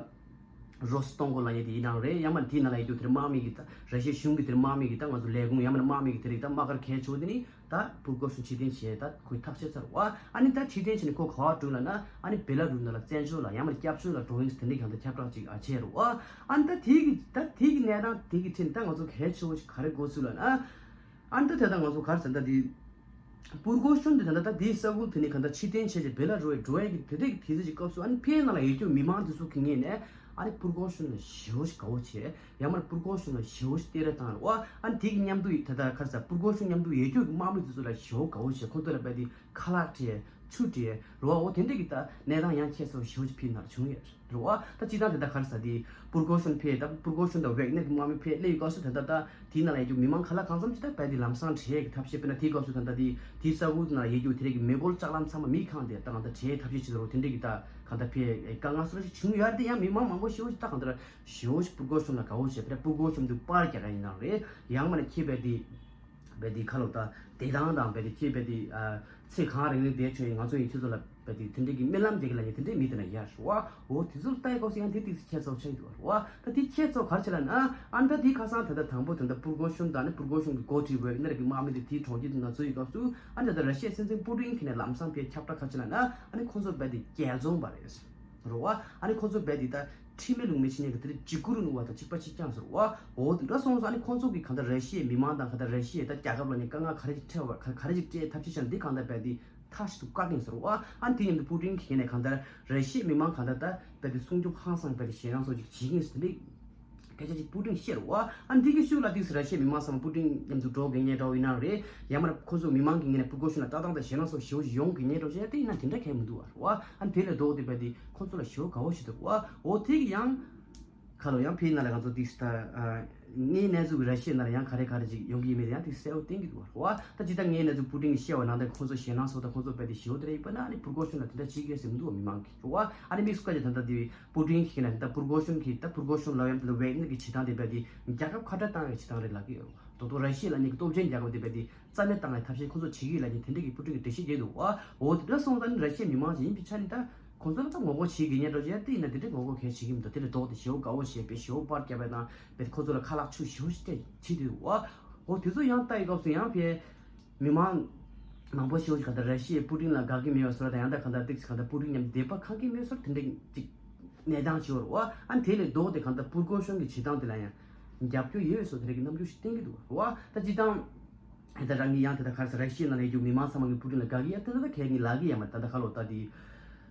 རོ་སི་ཏོང་གོ་ལབ་མཁན་དེ་ཡིན་ནའང་རེད། ཡང་མིན་དེའི་ནང་ལ་ཡོད་རྒྱུ་དེར་དམག་མི་གི་ད་ར་ཤི་ཡའི་གཞུང་གི་དེར་དམག་མི་གི་ད་ང་ཚོ་ལས་ཁུངས་ཡང་མིན་དམག་མི་གི་དེ་རིགས་ད་དམག་སྒར་གལ་ཆེ་བོ་དེ་ནི་ད་པུར་གོ་ཤོན་ཕྱིར་འཐེན་བྱས་ད་ཁོས་ཐག་བཅད་ཚར་བ། ཨ་ནི་ད་ཕྱིར་འཐེན་བྱས་ནས་ཁོ་ག་པར་བྲོས་ལབ་ན་ཨ་ནི་བེ་ལ་རུ་ནང་ལ་བཙན་བྱོལ་ལ་ཡང་མིན་སྐྱབས་བཅོལ་ལ་འགྲོ་ཡིན་ཟེར་དེ་འདྲའི་གང་ལྟར་ཁྱབ་བསྒྲགས་ཅིག་ཨ་བྱས་རེད་བ། ཨ་ནི་ད་དེའི་གི་ད་དེའི་གི་གནས་སྟངས་དེ་གི་ཁྲིད་ནས་ད་ང་ཚོ་གལ་ཆེ་བོ་ཞིག་ག་རེ་གོ་ཚུལ་ལབ་ན། ཨ་ནི་ད་དེ་ད་ང་ཚོ་ག་རེ་ཟེར་ད་དེ། པུར་གོ་ཤོན་དེ་ད་ལྟ་ད་དེའི་ས་ཁུལ་དེ་ནས་གང་ལྟར་ཕྱིར་འཐེན་བྱས་རྗེས་བེ་ལ་རུ་ཡི་འགྲོ་ཡས་ཀྱི་དེ་འདྲའི་གི་དུས་ཚོད་ཀྱི་སྐབས་སུ་ཨ་ནི་ཕའི་ནང་ལ་ཡོད་རྒྱུ་མི་མང་དེ་ཚོ་གི་ངོས་ནས་ཨ་ནི་པུར་གོ་ཤོན་ལ་ཞེ་པོ་ཞིག་དགའ་བོ་བྱས། ཡང་མིན་པུར་གོ་ཤོན་ལ་ཞེ་པོ་ཞིག་སྟེར་རེ་བཏང་རེད་བ། ཨ་ནི་དེ་གི་མཉམ་དུ་ད་ལྟ་ག་རེ་ཟེར་པུར་གོ་ཤོན་མཉམ་དུ་ཡོད་རྒྱུ་གི་དམག་མི་དེ་ཚོ་ལ་ཞེ་པོ་དགའ་བོ་བྱས། ཁོ་ཚོ་ལ་བས་དེ་ཁ་ལག་སྤྲད། ཆུ་སྤྲད་རེད་བ། འོ་དེ་འདྲ་གི་ད་གནས་སྟངས་ཡང་ཁྱད་མཚར་ཞེ་པོ་ཅིག་ཕི་ནང་བྱུང་ཡོད་རེད་བ། ད་སྤྱིར་བཏང་དེ་ད་ག་རེ་ཟེར་དེ་པུར་གོ་ཤོན་ཕེ་ད་པུར་གོ་ཤོན་དང་ཝེག་ནེར་གྱི་དམག་མི་ཕེ་སླེབས་ཡོད་སྐབས་སུ་ད་ད་ད་དེའི་ནང་ལ་ཡོད་རྒྱུ་མི་མང་ག་ལ་གང་འཚམ་ཅིག་ད་བས་དེ་ལམ་སང་བྲལ་གི་ཐབས་ཤེས། དཔེར་ན་དེའི་སྐབས་སུ་ད་ད་དེ་དེའི་ས་ཁུལ་ནང་ཡོད་རྒྱུ་དེ་རིགས་ཀྱི་མེ་འཁོར་ལྕགས་ལམ་ཚང་མ་མི་གང་དེ་ད་གང་ད་བྲལ་ཐབས་ཤེས་བྱེད་རོགས་དེ་འདྲ་གི་ད་གང་ད་ཕེ་དཀའ་ངལ་སོ་སོ་ཞིག་བྱུང་ཡོད་རེད། དེ་ཡང་མི་མང་མང་པོ་ཞེ་པོ་ཞིག་ད་གང་ད་ཞེ་པོ་ཞིག་པུར་གོ་ཤོན་ལ་དགའ་བོ་བྱས། དཔེར་ན་པུར་གོ་ཤོན་དུ་པར་རྒྱག་ག་ཡིན་ནའང་རེད། ཡང་མིན་ན་ཁྱེད་བས་དེ། བས་དེ་ཁ་ལོ་ད་བདེ་ཐང་དང་བས་དེ་ཁྱེད་བས་དེ་ཨ་ཚེ་གང་རིང་རིང་བསྡད་ཆོག་ཡིན། ང་ཚོ་ཡིན་ཁྱེད་ཚོ་ལ་བས་དེ་དེ་འདྲའི་གི་རྨི་ལམ་བསྡད་གི་ལ་ཡིན་དེ་འདྲའི་མི་དེ་ན་ཡར་བ། འོ་དེ་ཚོ་ལ་ལྟ་ཡི་སྐབས་སུ་ཡང་དེ་ཏིག་ཙི་ཁྱད་མཚར་ཆགས་ཡོད་བ། ད་དེ་ཁྱད་མཚར་ག་རེ་བྱས་ལབ་ན་ཨ་ད་དེ་ཁ་སང་ད་ད་དང་པོ་ད་ད་པུར་གོ་ཤོན་དང་ནི་པུར་གོ་ཤོན་གི་འགོ་ཁྲིད་ཝེག་ནེར་གི་དམག་མི་དེ་དེའི་གྲོང་ཁྱེར་དུ་ན་འཛུལ་ཡི་སྐབས་སུ་ཨ་ད་ད་ར་ཤི་ཡའི་སྲིད་འཛིན་པུ་ཏིན་གི་ནས་ལམ་སང་ཕེ་ཁྱབ་བསྒྲགས་ག་རེ་བྱས་ལབ་ན་ཨ་ནི་ཁོང་ཚོ་བས་དེ་རྒྱལ་འཛོམས་པ་རེད། རེད་བ། ཨ་ནི་ཁོ་ཚོ་རྦད་དེ་ད་ཁྲིམས་མེད་ལུགས་མེད་བྱེད་མཁན་གྱི་དེ་འདྲ་འཇིགས་སྐུལ་རུ་ནུ་བ་དང་གཅིག་པ་གཅིག་རྐྱང་ཟེར་བ། འོ་དེ་འདྲ་སོང་ཙང་ཨ་ནི་ཁོ་ཚོ་གི་གང་ལྟར་ར་ཤི་ཡའི་མི་མང་དང་གང་ལྟར་ར་ཤི་ཡའི་ད་རྒྱལ་ཁབ་ལ་ནི་དཀའ་ངལ་ག་རེ་ཞིག་འཕྲད་བ་ག་ག་རེ་ཞིག་འཕྲད་ཐབས་ཤེས་བྱ་འདི་གང་ལྟར་རྦད་དེ་མཐའ་གཅིག་ཏུ་བཀག་གིན་ཟེར་བ། ཨ་ནི་དེ་མཉམ་དུ་པུ་ཏིན་གྱི་ངོས་ནས་གང་ལྟར་ར་ཤི་ཡའི་མི་མང་གང་ལྟར་ད་རྦད་དེ་སྲུང་སྐྱོབ་ཧང་སང་རྦད་དེ་ཞེད་སྣང་སོགས་ཅིག་བྱེད་ཀྱིན་ཟེར་འདི། སྐད་ཆ་ཅིག་པུ་ཏིན་བཤད་རེད་བ། ཨ་འདི་གི་ཤུགས་ལ་ཏིག་སི་ར་ཤི་ཡའི་མི་མང་ཚང་མ་པུ་ཏིན་མཉམ་དུ་འགྲོ་དགོས་ངེས་འདྲ་བོ་ཡིན་ན་རེད། ཡང་མིན་ཁོ་ཚོ་མི་མང་གི་ངོས་ནས་པུར་གོ་ཤོན་ལ་ལྟ་སྟངས་དང་ཞེད་སྣང་སོགས་ཞེ་པོ་ཡོང་དགོས་ངེས་འདྲ་བོ་བྱས་ཏེ་ཡིན་ན་དེ་འདྲ་གང་མི་འདུག་བ། རེད་བ། ཨ་དེ་ལས་ལྡོག་སྟེ་བས་དེ་ཁོ་ཚོ་ལ་ཞེ་པོ་དགའ་བོ་ཞིག་འདུག་བ། འོ་དེ་གི་ཡང་ཁ་ལོ་ཡང་ཕའི་ནང་ལ་ང་ཚོ་ཏིག་སི་ད་ངའི་གནས་ཚུལ་གི་ར་ཤི་ཡའི་ནང་ལ་ཡང་ག་རེ་ག་རེ་ཅིག་ཡོང་གི་ཡིན་མེད་དེ་ཡང་ཏིག་སི་གསལ་བོ་བསྟན་གི་འདུག་བ། རེད་བ། ད་ཅི་ད་ངའི་གནས་ཚུལ་པུ་ཏིན་གི་བཤད་བ་ནང་ལྟར་ཁོ་ཚོ་ཞེད་སྣང་སོགས་དང་ཁོ་ཚོ་བས་དེ་ཞེ་པོ་དེ་འདྲ་ཡིན་པ་ན་ཨ་ནི་པུར་གོ་ཤོན་ལ་དེ་འདྲ་བྱེད་ཀྱི་ཡོད་ཟེར་མི་འདུག་བ་མི་མང་གི། རེད་བ། ཨ་ནི་དམིགས་སུ་བཀར་ཏེ་ད་ལྟ་དེ་པུ་ཏིན་གྱིས་ནས་ད་པུར་གོ་ཤོན་གྱིས་ད་པུར་གོ་ཤོན་ལབ་ཡང་ད་ལྟ་ཝེག་ནེར་གྱི་བྱེད་སྟངས་དེ་རྦད་དེ་རྒྱལ་ཁབ་ཁ་བྲལ་བཏང་བའི་བྱེད་སྟངས་རེད་ལབ་ཀྱི་ཡོད་རེད་བ། ད་དུང་ར་ཤི་ཡ་ལབ་མཁན་གྱི་སྟོབས་ཆེན་རྒྱལ་ཁབ་དེ་རྦད་དེ་རྩ་མེད་བཏང་བའི་ཐབས་ཤེས་ཁོ་ཚོ་བྱེད་ཀྱི་ཡོད་ལབ་མཁན་དེ་འདྲ་གི་པུ་ཏིན་གྱིས་འགྲེལ་བཤད་བརྒྱབ་འདུག་པ། འོ་དེ་འདྲ་སོང་ཙང་ནི་ར་ཤི་ཡའི་མི་མང་ཞིག་ཡིན་པའི་ཆ་ནས་ད་ཁོང་ཚོ་ལ་ད་ངོ་རྒོལ་བྱེད་ཀྱི་ཉེན་འགྲོ་བྱས་ཏེ་ཡིན་ན་དེ་འདྲའི་ངོ་རྒོལ་གང་ཡང་བྱེད་ཀྱི་མི་འདུག་དེ་ལས་ལྡོག་སྟེ་ཞེ་པོ་དགའ་བོ་བྱས་པའི་ཞེ་པོ་པར་བརྒྱབ་པ་དང་རྦད་དེ་ཁོ་ཚོ་ལ་ཁ་ལག་མཆོད་ཞེ་པོ་ཞིག་སྤྲད་བྱེད་འདུག་པ། འོ་དེ་ཚོ་ཡང་ལྟ་ཡི་སྐབས་སུ་ཡང་ཕར་མི་མང་མང་པོ་ཞིག་ག་ད་ར་ཤི་ཡའི་པུ་ཏིན་ལ་དགའ་གི་མེད་པའི་བཟོ་འདྲ་དང་ཡང་ད་ག་ད་ཏིག་ཙམ་ག་ད་པུ་ཏིན་མཉམ་དུ་སྡེ་པ་ཁེངས་ཀྱི་མེད་པའི་བཟོ་འདྲ་དེ་འདྲ་ཅིག་གནས་སྟངས་ཅིག་ཡོད་རེད་པ། ཨ་ནི་དེ་ལས་ལྡོག་སྟེ་ག་ད་པུར་གོ་ཤོན་གྱི་བྱེད་སྟངས་དེ་ལ་ཡང་རྒྱབ་སྐྱོར་ཡོད་པའི་བཟོ་འདྲ་གི་རྣམ་འགྱུར་ཞིག་བསྟན་གྱི་འདུག་པ། ད་སྤྱིར་བཏང་ད་རང་གི་ཡང་ད་ད་ག་རེ་ཟེར་ར་ཤི་ཡའི་ནང་ལ་ཡོད་རྒྱུ་མི་མང་ཚང་མ་གི་པུ་ཏིན་ལ་དགའ་གི་ཡོད་དེ་ད་ད་གལ་གྱི་ལབ་གི་ཡོད་མ་རེད། ད་ད་ག་ལོ་ད་དེ།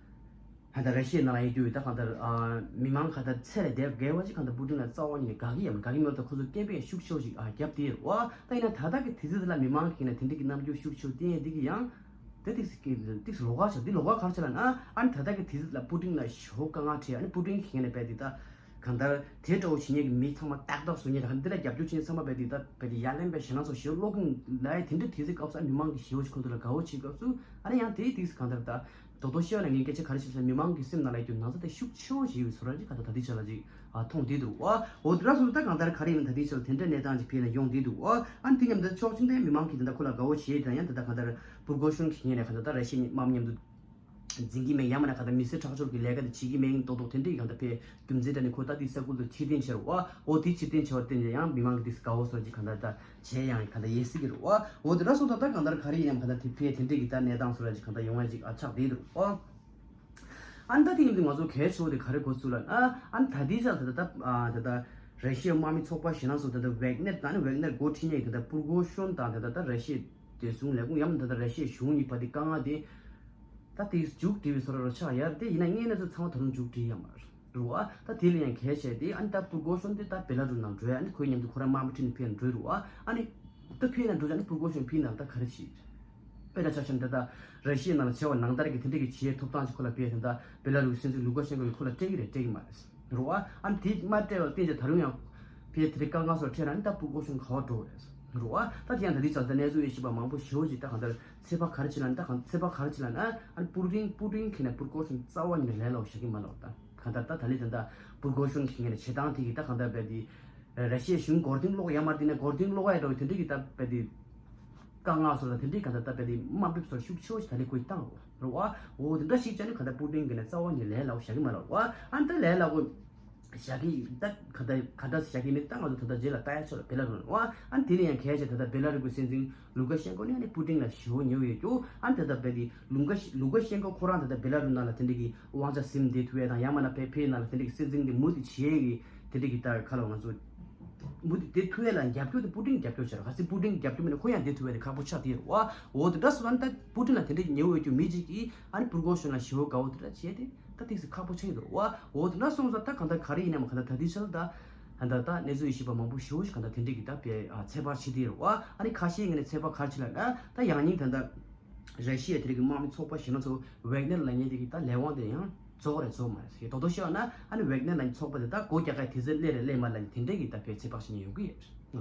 ད་ལྟ་ར་ཤི་ཡའི་ནང་ལ་ཡོད་རྒྱུ་ཡོད་ད་གང་ལྟར་ཨ་མི་མང་ག་ད་ཚད་ལས་འདས་བརྒལ་བ་ཅིག་གང་ལྟར་པུ་ཏིན་ལ་རྩ་བ་ཉིད་ནས་དགའ་གི་ཡོད་མ་རེད། དགའ་གི་མེད་པ་ད་ཁོ་ཚོ་སྐད་འབོད་ཤུགས་ཆེ་བོ་ཞིག་ཨ་བརྒྱབ་དེ་རེད་པ། ད་ཡིན་ན་ད་ལྟ་གི་དུས་ཚོད་དེ་ལ་མི་མང་གིས་ན་དེ་འདྲ་གི་རྣམ་འགྱུར་ཤུགས་ཆེ་བོ་བསྟན་ཡས་དེ་གི་ཡང་ད་ཏིག་ཙམ་གི་ཏིག་ཙམ་ལོགས་ཀ་ཆགས། འདི་ལོགས་ཀ་ག་རེ་ཆགས་ལབ་ན་ཨ་ནི་ད་ལྟ་གི་དུས་ཚོད་ལ་པུ་ཏིན་ལ་ཞེ་པོ་དཀའ་ངལ་འཕྲད། ཨ་ནི་པུ་ཏིན་གི་ངོས་ནས་རྦད་དེ་ད་གང་ལྟར་དེ་འདྲ་བོ་བྱེད་མཁན་གྱི་མི་ཚང་མ་ཏག་ཏག་བཟོ་མཁན་དང་འདི་ལ་རྒྱབ་སྐྱོར་བྱེད་མཁན་ཚང་མ་རྦད་དེ་ད་རྦད་དེ་ཡ་ལན་པའི་ཞེད་སྣང་ཚོ་ཞེ་པོ་སློག་གི་ལབ་ཡས་དེ་འདྲ་དུས་ཚོད་སྐབས་སུ་ཨ་མི་མང་གིས་ཞེ་པོ་ཞིག་ཁོང་ཚོ་ལ་དགའ་བོ་བྱེད་སྐབས་སུ་ཨ་ནི་ཡང་དེའི་ཏིག་ཙམ་གང་ལྟར་ད་རྡོག་རྡོག་བཤད་པ་ན་ངས་སྐད་ཆ་ག་རེ་བཤད་ཟེར་མི་མང་གི་སེམས་ནང་ལ་ཡོད་རྒྱུ་ན་ཚ་དེ་ཤུགས་ཆེ་བོ་ཞིག་ཡོད་པའི་བཟོ་འདྲ་ཅིག་ག་ད་དེ་ཆ་ལ་ཅིག་ཨ་མཐོང་བསྡད་འདུག་པ། འོ་དེ་འདྲ་སོང་ཙང་ད་གང་ལྟར་ག་རེ་ཡིན་ན་ད་དེ་ཆ་ལ་དེ་འདྲའི་གནས་སྟངས་ཅིག་ཕེབས་ནས་ཡོང་བསྡད་འདུག་པ། ཨ་ནི་དེ་མཉམ་དུ་ཕྱོགས་གཅིག་ནས་མི་མང་གིས་དེ་འདྲ་ཁོ་ལ་དགའ་བོ་བྱེད་དེ་ཡང་དེ་ད་གང་ལྟར་པུར་གོ་ཤོན་གྱི་ངོས་ནས་གང་ལྟར་ད་ར་ཤི་ཡའི་དམག་མི་མཉམ་དུ་འཛིང་གི་མེད། ཡང་མིན་ན་གང་ལྟར་མི་སེར་ཁྲག་སྦྱོར་གྱི་ལས་ཀ་དེ་བྱེད་ཀྱི་མེད་མདོག་མདོག་དེ་འདྲའི་གང་ལྟར་ཕར་རྒྱུ་མཚན་དེ་ནི་ཁོ་ད་དེ་ས་ཁུལ་དུ་ཕྱིར་འཐེན་བྱས་རེད་པ། འོ་དེ་ཕྱིར་འཐེན་བྱས་པར་བརྟེན་ནས་ཡང་མི་མང་གིས་དེ་དགའ་བོ་བཟོ་ཅིག་གང་ལྟར་ད་བྱས་ཡང་གང་ལྟར་ཡོང་སྲིད་ཀྱི་རེད་པ། འོ་དེ་འདྲ་སོང་ཙང་ད་གང་ལྟར་ག་རེ་ཡིན་ནའང་གང་ལྟར་དེ་ཕར་དེ་འདྲའི་གི་ད་གནས་སྟངས་བཟོ་འདྲ་ཅིག་གང་ལྟར་ཡོང་ཡ་ཅིག་ཨ་ཆགས་བསྡད་འདུག་པ། ཨ་ནི་ད་དེ་ཡིན་དུས་ང་ཚོ་གལ་ཆེ་བོ་དེ་ག་རེ་གོ་ཚུལ་ལབ་ན་ཨ་ནི་ད་ལྟའི་ཆར་ད་ལྟ་ད་ད་ལྟ་ར་ཤི་ཡའི་དམག་མི་ཚོགས་པ་ཞེད་སྣང་སོགས་ད་ལྟ་ཝེག་ནེར་དང་ནི་ཝེག་ནེར་འགོ་ཁྲིད་མཁན་གྱི་ད་ལྟ་པུར་གོ་ཤོན་དང་ད་ལྟ་ད་ར་ཤི་ཡའི་བདེ་སྲུང་ལས་ཁུངས་ཡང་མིན་ད་ལྟ་ར་ཤི་ཡའི་གཞུང་གཉིས་བར་དེ་དཀའ་ངལ་དེ་ད་དེ་མཇུག་སྒྲིལ་བའི་བཟོ་འདྲ་རུ་ཆགས་ཡ་རེད། དེ་ཡིན་ན་དངོས་གནས་ཚོ་ཚང་མ་ད་དུང་མཇུག་སྒྲིལ་ཡ་མ་རེད་པ། ད་དེ་ལ་ཡང་གལ་ཆེ་དེ་ཨ་ནི་ད་པུར་གོ་ཤོན་དེ་ད་བེ་ལ་རུ་ནང་འགྲོ་ཡ། ཨ་ནི་ཁོའི་མཉམ་དུ་ཁོ་རང་དམག་མི་ཁྲིད་ནས་ཕེབས་འགྲོ་རུ་ཨ་ཨ་ནི་ད་ཕེབས་ན་འགྲོ་ཡ། ཨ་ནི་པུར་གོ་ཤོན་ཕེབས་ན་ད་ག་རེ་བྱེད། དཔེར་ན་ཆ་བཞག་ན་ད་ལྟ་ར་ཤི་ཡའི་ནང་ལ་བྱས་པ་ནང་ལྟར་གྱི་དེ་འདྲ་གི་བྱེད་ཐོབ་ཐང་ཅིག་ཁོ་ལ་སྤྲད་ད་ལྟ་བེ་ལ་རུ་སྲིད་འཛིན་ལུ་ཀ་ཤན་ཀོ་གིས་ཁོ་ལ་སྤྲད་ཀྱི་རེད་སྤྲད་ཀྱི་མ་རེད་རུ་ཨ། ཨ་ནི་དེ་མ་སྤྲད་པར་བརྟེན་བྱས་ད་རུང་ཡང་ཕར་དེ་འདྲའི་དཀའ་ངལ་སོགས་འཕྲད་ན་ནི་ད་པུར་གོ་ཤོན་ག་པར་འགྲོ་རེད་རུ་ཨ། ད་དེ་ཡང་ད་ལྟའི་ཆར་ད་གནས་ཚུལ་དབྱེ་ཞིབ་པ་མང་པོ་ཞེ་པོ་ཅིག་ད་གང་ལྟར་ཚོད་དཔག་ག་རེ་བྱེད་ན་ནི་ད་གང་ཚོད་དཔག་ག་རེ་བྱེད་ན་ནི་ཨ་ནི་པུ་ཏིན་པུ་ཏིན་གྱིས་ནི་པུར་གོ་ཤོན་རྩ་བ་ཉིད་ནས་ལས་སླ་པོ་བཞག་གི་མ་རེད་པ། ད་གང་ལྟར་ད་ད་ལྟའི་ད་ལྟ་པུར་གོ་ཤོན་གྱི་ངོས་ནས་བྱེད་སྟངས་དེ་གིས་ད་གང་ལྟར་རྦད་དེ་ར་ཤི་ཡའི་གཞུང་མགོ་རྟིང་སློག་ཡ་མ་རེད། དེ་ནས་མགོ་རྟིང་སློག་ཡ་འདྲ་བོ་དེ་འདྲ་གི་ད་རྦད་དེ་དཀའ་ངལ་སོགས་དང་དེ་འདྲའི་གང་ལྟར་ད་རྦད་དེ་དམའ་འབེབས་སོགས་ཤུགས་ཆེ་བོ་ཞིག་ད་ལྟ་ཁོས་བཏང་རེད་པ། འོ་དེ་འདྲ་ཞིག་བྱས་ནས་གང་ལྟར་པུ་ཏིན་གྱིས་ནི་རྩ་བ་ཉིད་ལས་སླ་པོ་བཞག་གི་མ་རེད་པ། ཨ་ནི་ད་ལས་སླ་པོ་བཞག་གི་ད་ག་ད་ག་འདྲ་བཞག་གི་མེད། ད་ང་ཚོ་ད་ལྟ་རྗེས་ལ་ལྟ་ཡ་ཆོག་ལ་བེ་ལ་རུ་ནང་ཨ་ནི་དེ་ལས་ཡང་གལ་ཆེ་ད་ལྟ་བེ་ལ་རུ་གི་སྲིད་འཛིན་ལུ་ཀ་ཤན་ཀོ་ནི་ཨ་ནི་པུ་ཏིན་ལ་ཞེ་པོ་ཉེ་བོ་ཡོད་རྒྱུ། ཨ་ནི་ད་ལྟ་རྦད་དེ་ལུ་ཀ་ལུ་ཀ་ཤན་ཀོ་ཁོ་རང་ད་ལྟ་བེ་ལ་རུ་ནང་ལ་དེ་འདྲ་གི་དབང་ཆ་ཟིན་བསྡད་ཐུབ་ཡས་དང་ཡང་མིན་ན་ཕར་ཕར་ནང་ལ་དེ་འདྲ་གི་སྲིད་འཛིན་དེ་མུ་མཐུད་བྱེད་ཡས་ཀྱི་དེ་འདྲ་གི་ད་ག་ལབ་ང་ཚོ་མུ་མཐུད་བསྡད་ཐུབ་ཡས་ལ་རྒྱབ་སྐྱོར་དེ་པུ་ཏིན་རྒྱབ་སྐྱོར་བྱས་ར། གལ་སྲིད་པུ་ཏིན་རྒྱབ་སྐྱོར་མེད་ན་ཁོ་ཡང་བསྡད་ཐུབ་ཡས་དེ་ཁག་པོ་ཆགས་བསྡད་ཡོད་རེད་པ། འོ་དེ་འདྲ་སོང་ཙང་ད་པུ་ཏིན་ལ་དེ་འདྲ་གི་ཉེ་བོ་ཡོད་རྒྱུ་མི་གཅིག་གིས་ཨ་ནི་པུར་གོ་ཤོན་ལ་ཞེ་པོ་དགའ་བོ་དེ་འདྲ་བྱས་ཏེ་ད་ཏོག་ཙམ་ཁག་པོ་ཆགས་ཀྱི་འདུག་རེད་པ། འོ་དེ་འདྲ་སོང་ཙང་ད་གང་ལྟར་ག་རེ་ཡིན་ནའང་གང་ལྟར་ད་ལྟའི་ཆར་ད་ད་ལྟ་ད་གནས་ཚུལ་དབྱེ་ཞིབ་པ་མང་པོ་ཞེ་པོ་ཞིག་གང་ལྟར་དེ་འདྲ་གི་ད་དཔེ་ཚོད་དཔག་བྱེད་བསྡད་ཡོད་རེད་པ། ཨ་ནི་ཁ་ཤས་ཀྱིས་ནི་ཚོད་དཔག་ག་རེ་བྱེད་ལབ་ན་ད་ཡང་སྙིང་ད་ལྟ་ར་ཤི་ཡ་དེ་རིགས་ཀྱི་དམག་མི་ཚོགས་པ་གཞན་ཚོ་ཝེག་ནེར་ལབ་མཁན་དེ་གི་ད་ལས་དབང་དེ་ཡང་རྫོགས་རེད་རྫོགས་མ་རེད་ཟེར། རྡོག་རྡོག་བཤད་པ་ན་ཨ་ནི་ཝེག་ནེར་ལབ་མཁན་ཚོགས་པ་དེ་ད་སྒོ་རྒྱག་ག་དུས་ཚོད་སླེབས་རེད་སླེབས་མ་རེད་ལབ་མཁན་དེ་འདྲ་གི་ད་དཔེ་ཚོད་དཔག་བྱེད་མཁན་ཡོང་གི་ཡོད་རེད་པ།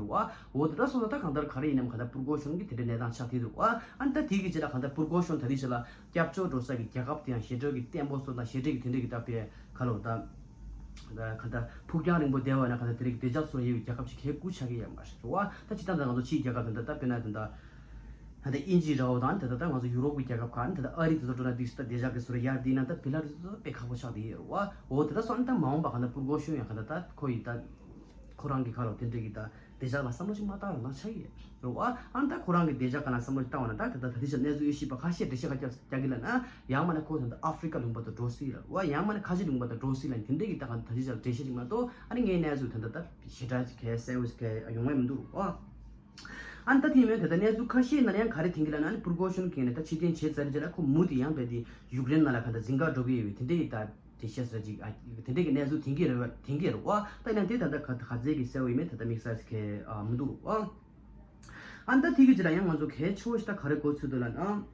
འོ་དེ་འདྲ་སོང་ཙང་ད་གང་ལྟར་ག་རེ་ཡིན་ནའང་གང་ལྟར་པུར་གོ་ཤོན་གྱི་དེ་འདྲའི་གནས་སྟངས་ཆགས་བསྡད་འདུག་རེད་པ། ཨ་ནི་ད་དེ་གི་རྗེས་ལ་གང་ལྟར་པུར་གོ་ཤོན་ད་ལྟའི་ཆར་ལ་སྐྱབས་བཅོལ་འགྲོ་ས་གི་རྒྱལ་ཁབ་དེ་ཡང་ཞེ་དྲག་གི་བརྟན་པོ་བཟོ་དང་ཞེ་དྲག་གི་དེ་འདྲ་གི་ད་དཔེ་ག་ལབ་དགོས་ད། གང་ལྟར་ཕུགས་རྒྱང་རིང་པོ་བསྡད་པ་ན་གང་ལྟར་དེ་རིགས་བདེ་འཇགས་སྲུང་ཡས་ཀྱི་རྒྱལ་ཁབ་ཅིག་གལ་དགུ་ཆགས་ཀྱི་ཡོད་མ་རེད་པ། ད་སྤྱིར་བཏང་ད་ང་ཚོ་ཕྱིའི་རྒྱལ་ཁབ་དེ་འདྲ་ད་དཔེར་ན་དེ་འདྲ་ད་ལྟ་དབྱིན་ཇི་འདྲ་བོ་དང་དེ་འདྲ་ད་ང་ཚོ་ཡུ་རོབ་ཀྱི་རྒྱལ་ཁབ་ཁག་ནི་དེ་འདྲ་ཨ་རི་དེ་ཚོ་འགྲོ་ན་དེ་ད་བདེ་འཇགས་ཀྱི་སྲུང་ཡས་དེ་ན་ད་བེ་ལ་རུ་སི་དཔེ་ཁག་པོ་ཆགས་བསྡད་ཡོད་རེད་པ། འོ་དེ་འདྲ་སོང་ན་ད་མ་འོངས་པ་གང་ལྟར་པུར་གོ་ཤོན་ཡང་གང་ལྟར་ད་ཁོ་ཡི་ད་ཁོ་རང་གི་ཁ་ལོ་དེ་འདྲ་གི་ད་བདེ་འཇགས་ལ་བསམ་བློ་ཞིག་མ་བཏང་རང་ཆགས་ཡོད་རེད་པ། ཨ་ནི་ད་ཁོ་རང་གི་བདེ་འཇགས་ག་ན་བསམ་བློ་བཏང་བ་ན་ད་ད་ད་ད་དེ་ཆ་གནས་ཚུལ་དབྱེ་ཞིབ་པ་ཁ་ཤས་འགྲེལ་བཤད་ག་རྒྱབ་རྒྱག་གི་ལབ་ན་ཡང་མིན་ན་ཁོ་ད་ད་ཨ་ཧྥི་རི་ཀ་ལུང་པ་དུ་འགྲོ་སྲིད་ལ་བ་ཡང་མིན་ན་ཁ་ཆེ་ལུང་པ་དུ་འགྲོ་སྲིད་ལ་དེ་འདྲ་གི་ད་ག་ད་དེ་ཆ་འགྲེལ་བཤད་ཅིག་མ་གཏོགས་ཨ་ནི་ངའི་གནས་ཚུལ་ད་ད་ད་ཞེ་དྲག་ཅིག་གས་གསལ་བོ་ཞིག་གས་ཡོང་བ་མི་འདུག་རུ་ཨ། ཨ་ནི་ད་དེ་མིན་ད་ད་གནས་ཚུལ་ཁ་ཤས་ནང་ཡང་ག་རེ་ཐོན་གི་ལབ་ན་ཨ་ནི་པུར་གོ་ཤོན་གྱིས་ནི་ད་ཕྱིར་འཐེན་བྱས་ཚར་རྗེས་ལ་ཁོ་མུ་མཐུད་ཡང་རྦད་དེ་ཡུཀ་རེན་ནང་ལ་ག་ད་འཛིང་ག་འགྲོ་གི་ཡོད་པའི་དེ་འདྲ་གི་ད། དེ་བཤད་ས་ཅིག་ཨ་དེ་འདྲ་གི་གནས་ཚུལ་ཐོན་གྱི་རེད་བ་ཐོན་གྱི་རེད་བ། ད་ཡིན་ན་དེ་ད་ལྟ་ག་ག་ཚད་ཀྱི་གསལ་བོ་ཡིན་མིན་ད་ལྟ་དམིགས་བསལ་གྱི་ཨ་མི་འདུག་ཨ། ཨ་ད་དེ་གི་རྗེས་ལ་ཡང་ང་ཚོ་གལ་ཆེ་བོ་ཞིག་ད་ག་རེ་གོ་ཚུལ་འདུག་ལབ་ན།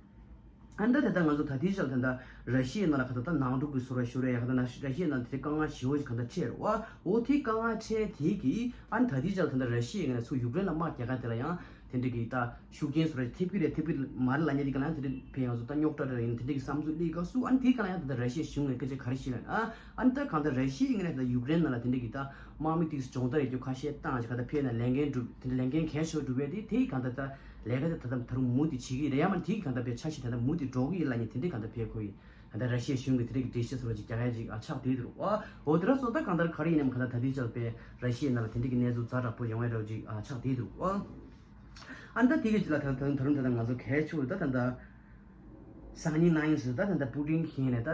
ཨ་ད་ད་ལྟ་ང་ཚོ་ད་ལྟའི་ཆར་ད་ལྟ་ར་ཤི་ཡའི་ནང་ལ་ག་ད་ལྟ་ནང་འཁྲུག་གི་བཟོ་འདྲ་ཞིག་རེད་ཡ། ག་ད་ལྟ་ར་ཤི་ཡའི་ནང་དེ་དཀའ་ངལ་ཞེ་བོ་ཞིག་ག་ད་འཕྲད་རེད་བ། འོ་དེ་དཀའ་ངལ་འཕྲད་དེ་གི་ཨ་ད་ལྟའི་ཆར་ད་ལྟ་ར་ཤི་ཡའི་ངོས་ནས་ཚུར་ཡུཀ་རེན་ལ་དམག་རྒྱག་ག་དེ་ལ་ཡང་། དེ་འདྲ་གི་ད་ཤུགས་རྐྱེན་བཟོ་འདྲ་ཐེབས་ཀྱི་རེད། ཐེབས་ཀྱི་མ་རེད་ལབ་མཁན་དེ་ག་ལ་ཡང་དེ་འདྲ་ཕན་ཡོན་སོ་ད་རྙོག་དྲ་རེ་ཡིན་དེ་འདྲ་གི་བསམ་ཚུལ་སླེབས་སྐབས་སུ། ཨ་ནི་དེ་ག་ལ་ཡང་ད་ལྟ་ར་ཤི་ཡའི་གཞུང་ནས་སྐད་ཆ་ག་རེ་བཤད་ལབ་ན། ཨ་ནི་ད་གང་ལྟར་ར་ཤི་ཡའི་ངོས་ནས་ད་ཡུཀ་རེན་ནང་ལ་དེ་འདྲ་གི་ད་དམག་མི་ཏིག་སྦྱོང་བརྡར་ཡོད་རྒྱུ་ཁ་ཤས་བཏང་བྱས་གང་ལྟར་ཕན་ན་ལས་འགན་སྒྲུབ་དེ་འདྲ་ལས་འགན་གལ་ཆེ་བ་སྒྲུབ་པས། དེ་དེ་གང་ལྟར་ད་ལས་ཀ་དེ་ད་ལྟ་ད་རུང་མུ་མཐུད་བྱེད་ཀྱི་རེད། ཡང་མ་དེ་གང་ལྟར་པའི་འཆར་གཞི་ད་ལྟ་མུ་མཐུད་འགྲོ་གི་ཡིན་ལབ་མཁན་དེ་འདྲ་གང་ལྟར་ཕན་གོ་ཡིན། ད་ལྟ་ར་ཤི་ཡའི་གཞུང་གིས་དེ་འདྲ་གི་འགྲེལ་བཤད་བཟོ་འདྲ་ཅིག་རྒྱག་ཡ་ཅིག་ཨ་ཆགས་བསྡད་འདུག་ཨ། འོ་དེ་འདྲ་སོང་ཙང་གང་ལྟར་ག་རེ་ཡིན་ནའང་གང་ལྟར་ད་ལྟའི་ཆར་པའི་ར་ཤི་ཡའི་ནང་ལ་དེ་འདྲ་གི་གནས་ཚུལ་ཛ་དྲག་པོ་ཡོང་ཡ་འདྲ་བོ་ཅིག་ཨ་ཆགས་བསྡད་འདུག་ཨ། ཨ་ནི་ད་དེ་གི་ཅིག་ལ་ད་ད་ད་རུང་ད་ལྟ་ང་ཚོ་གལ་ཆེ་བོ་ད་ད་ད་སང་ཉིན་གནངས་ཉིན་ཟེར་ད་ད་ད་པུ་ཏིན་གྱི་ངོས་ནས་ད་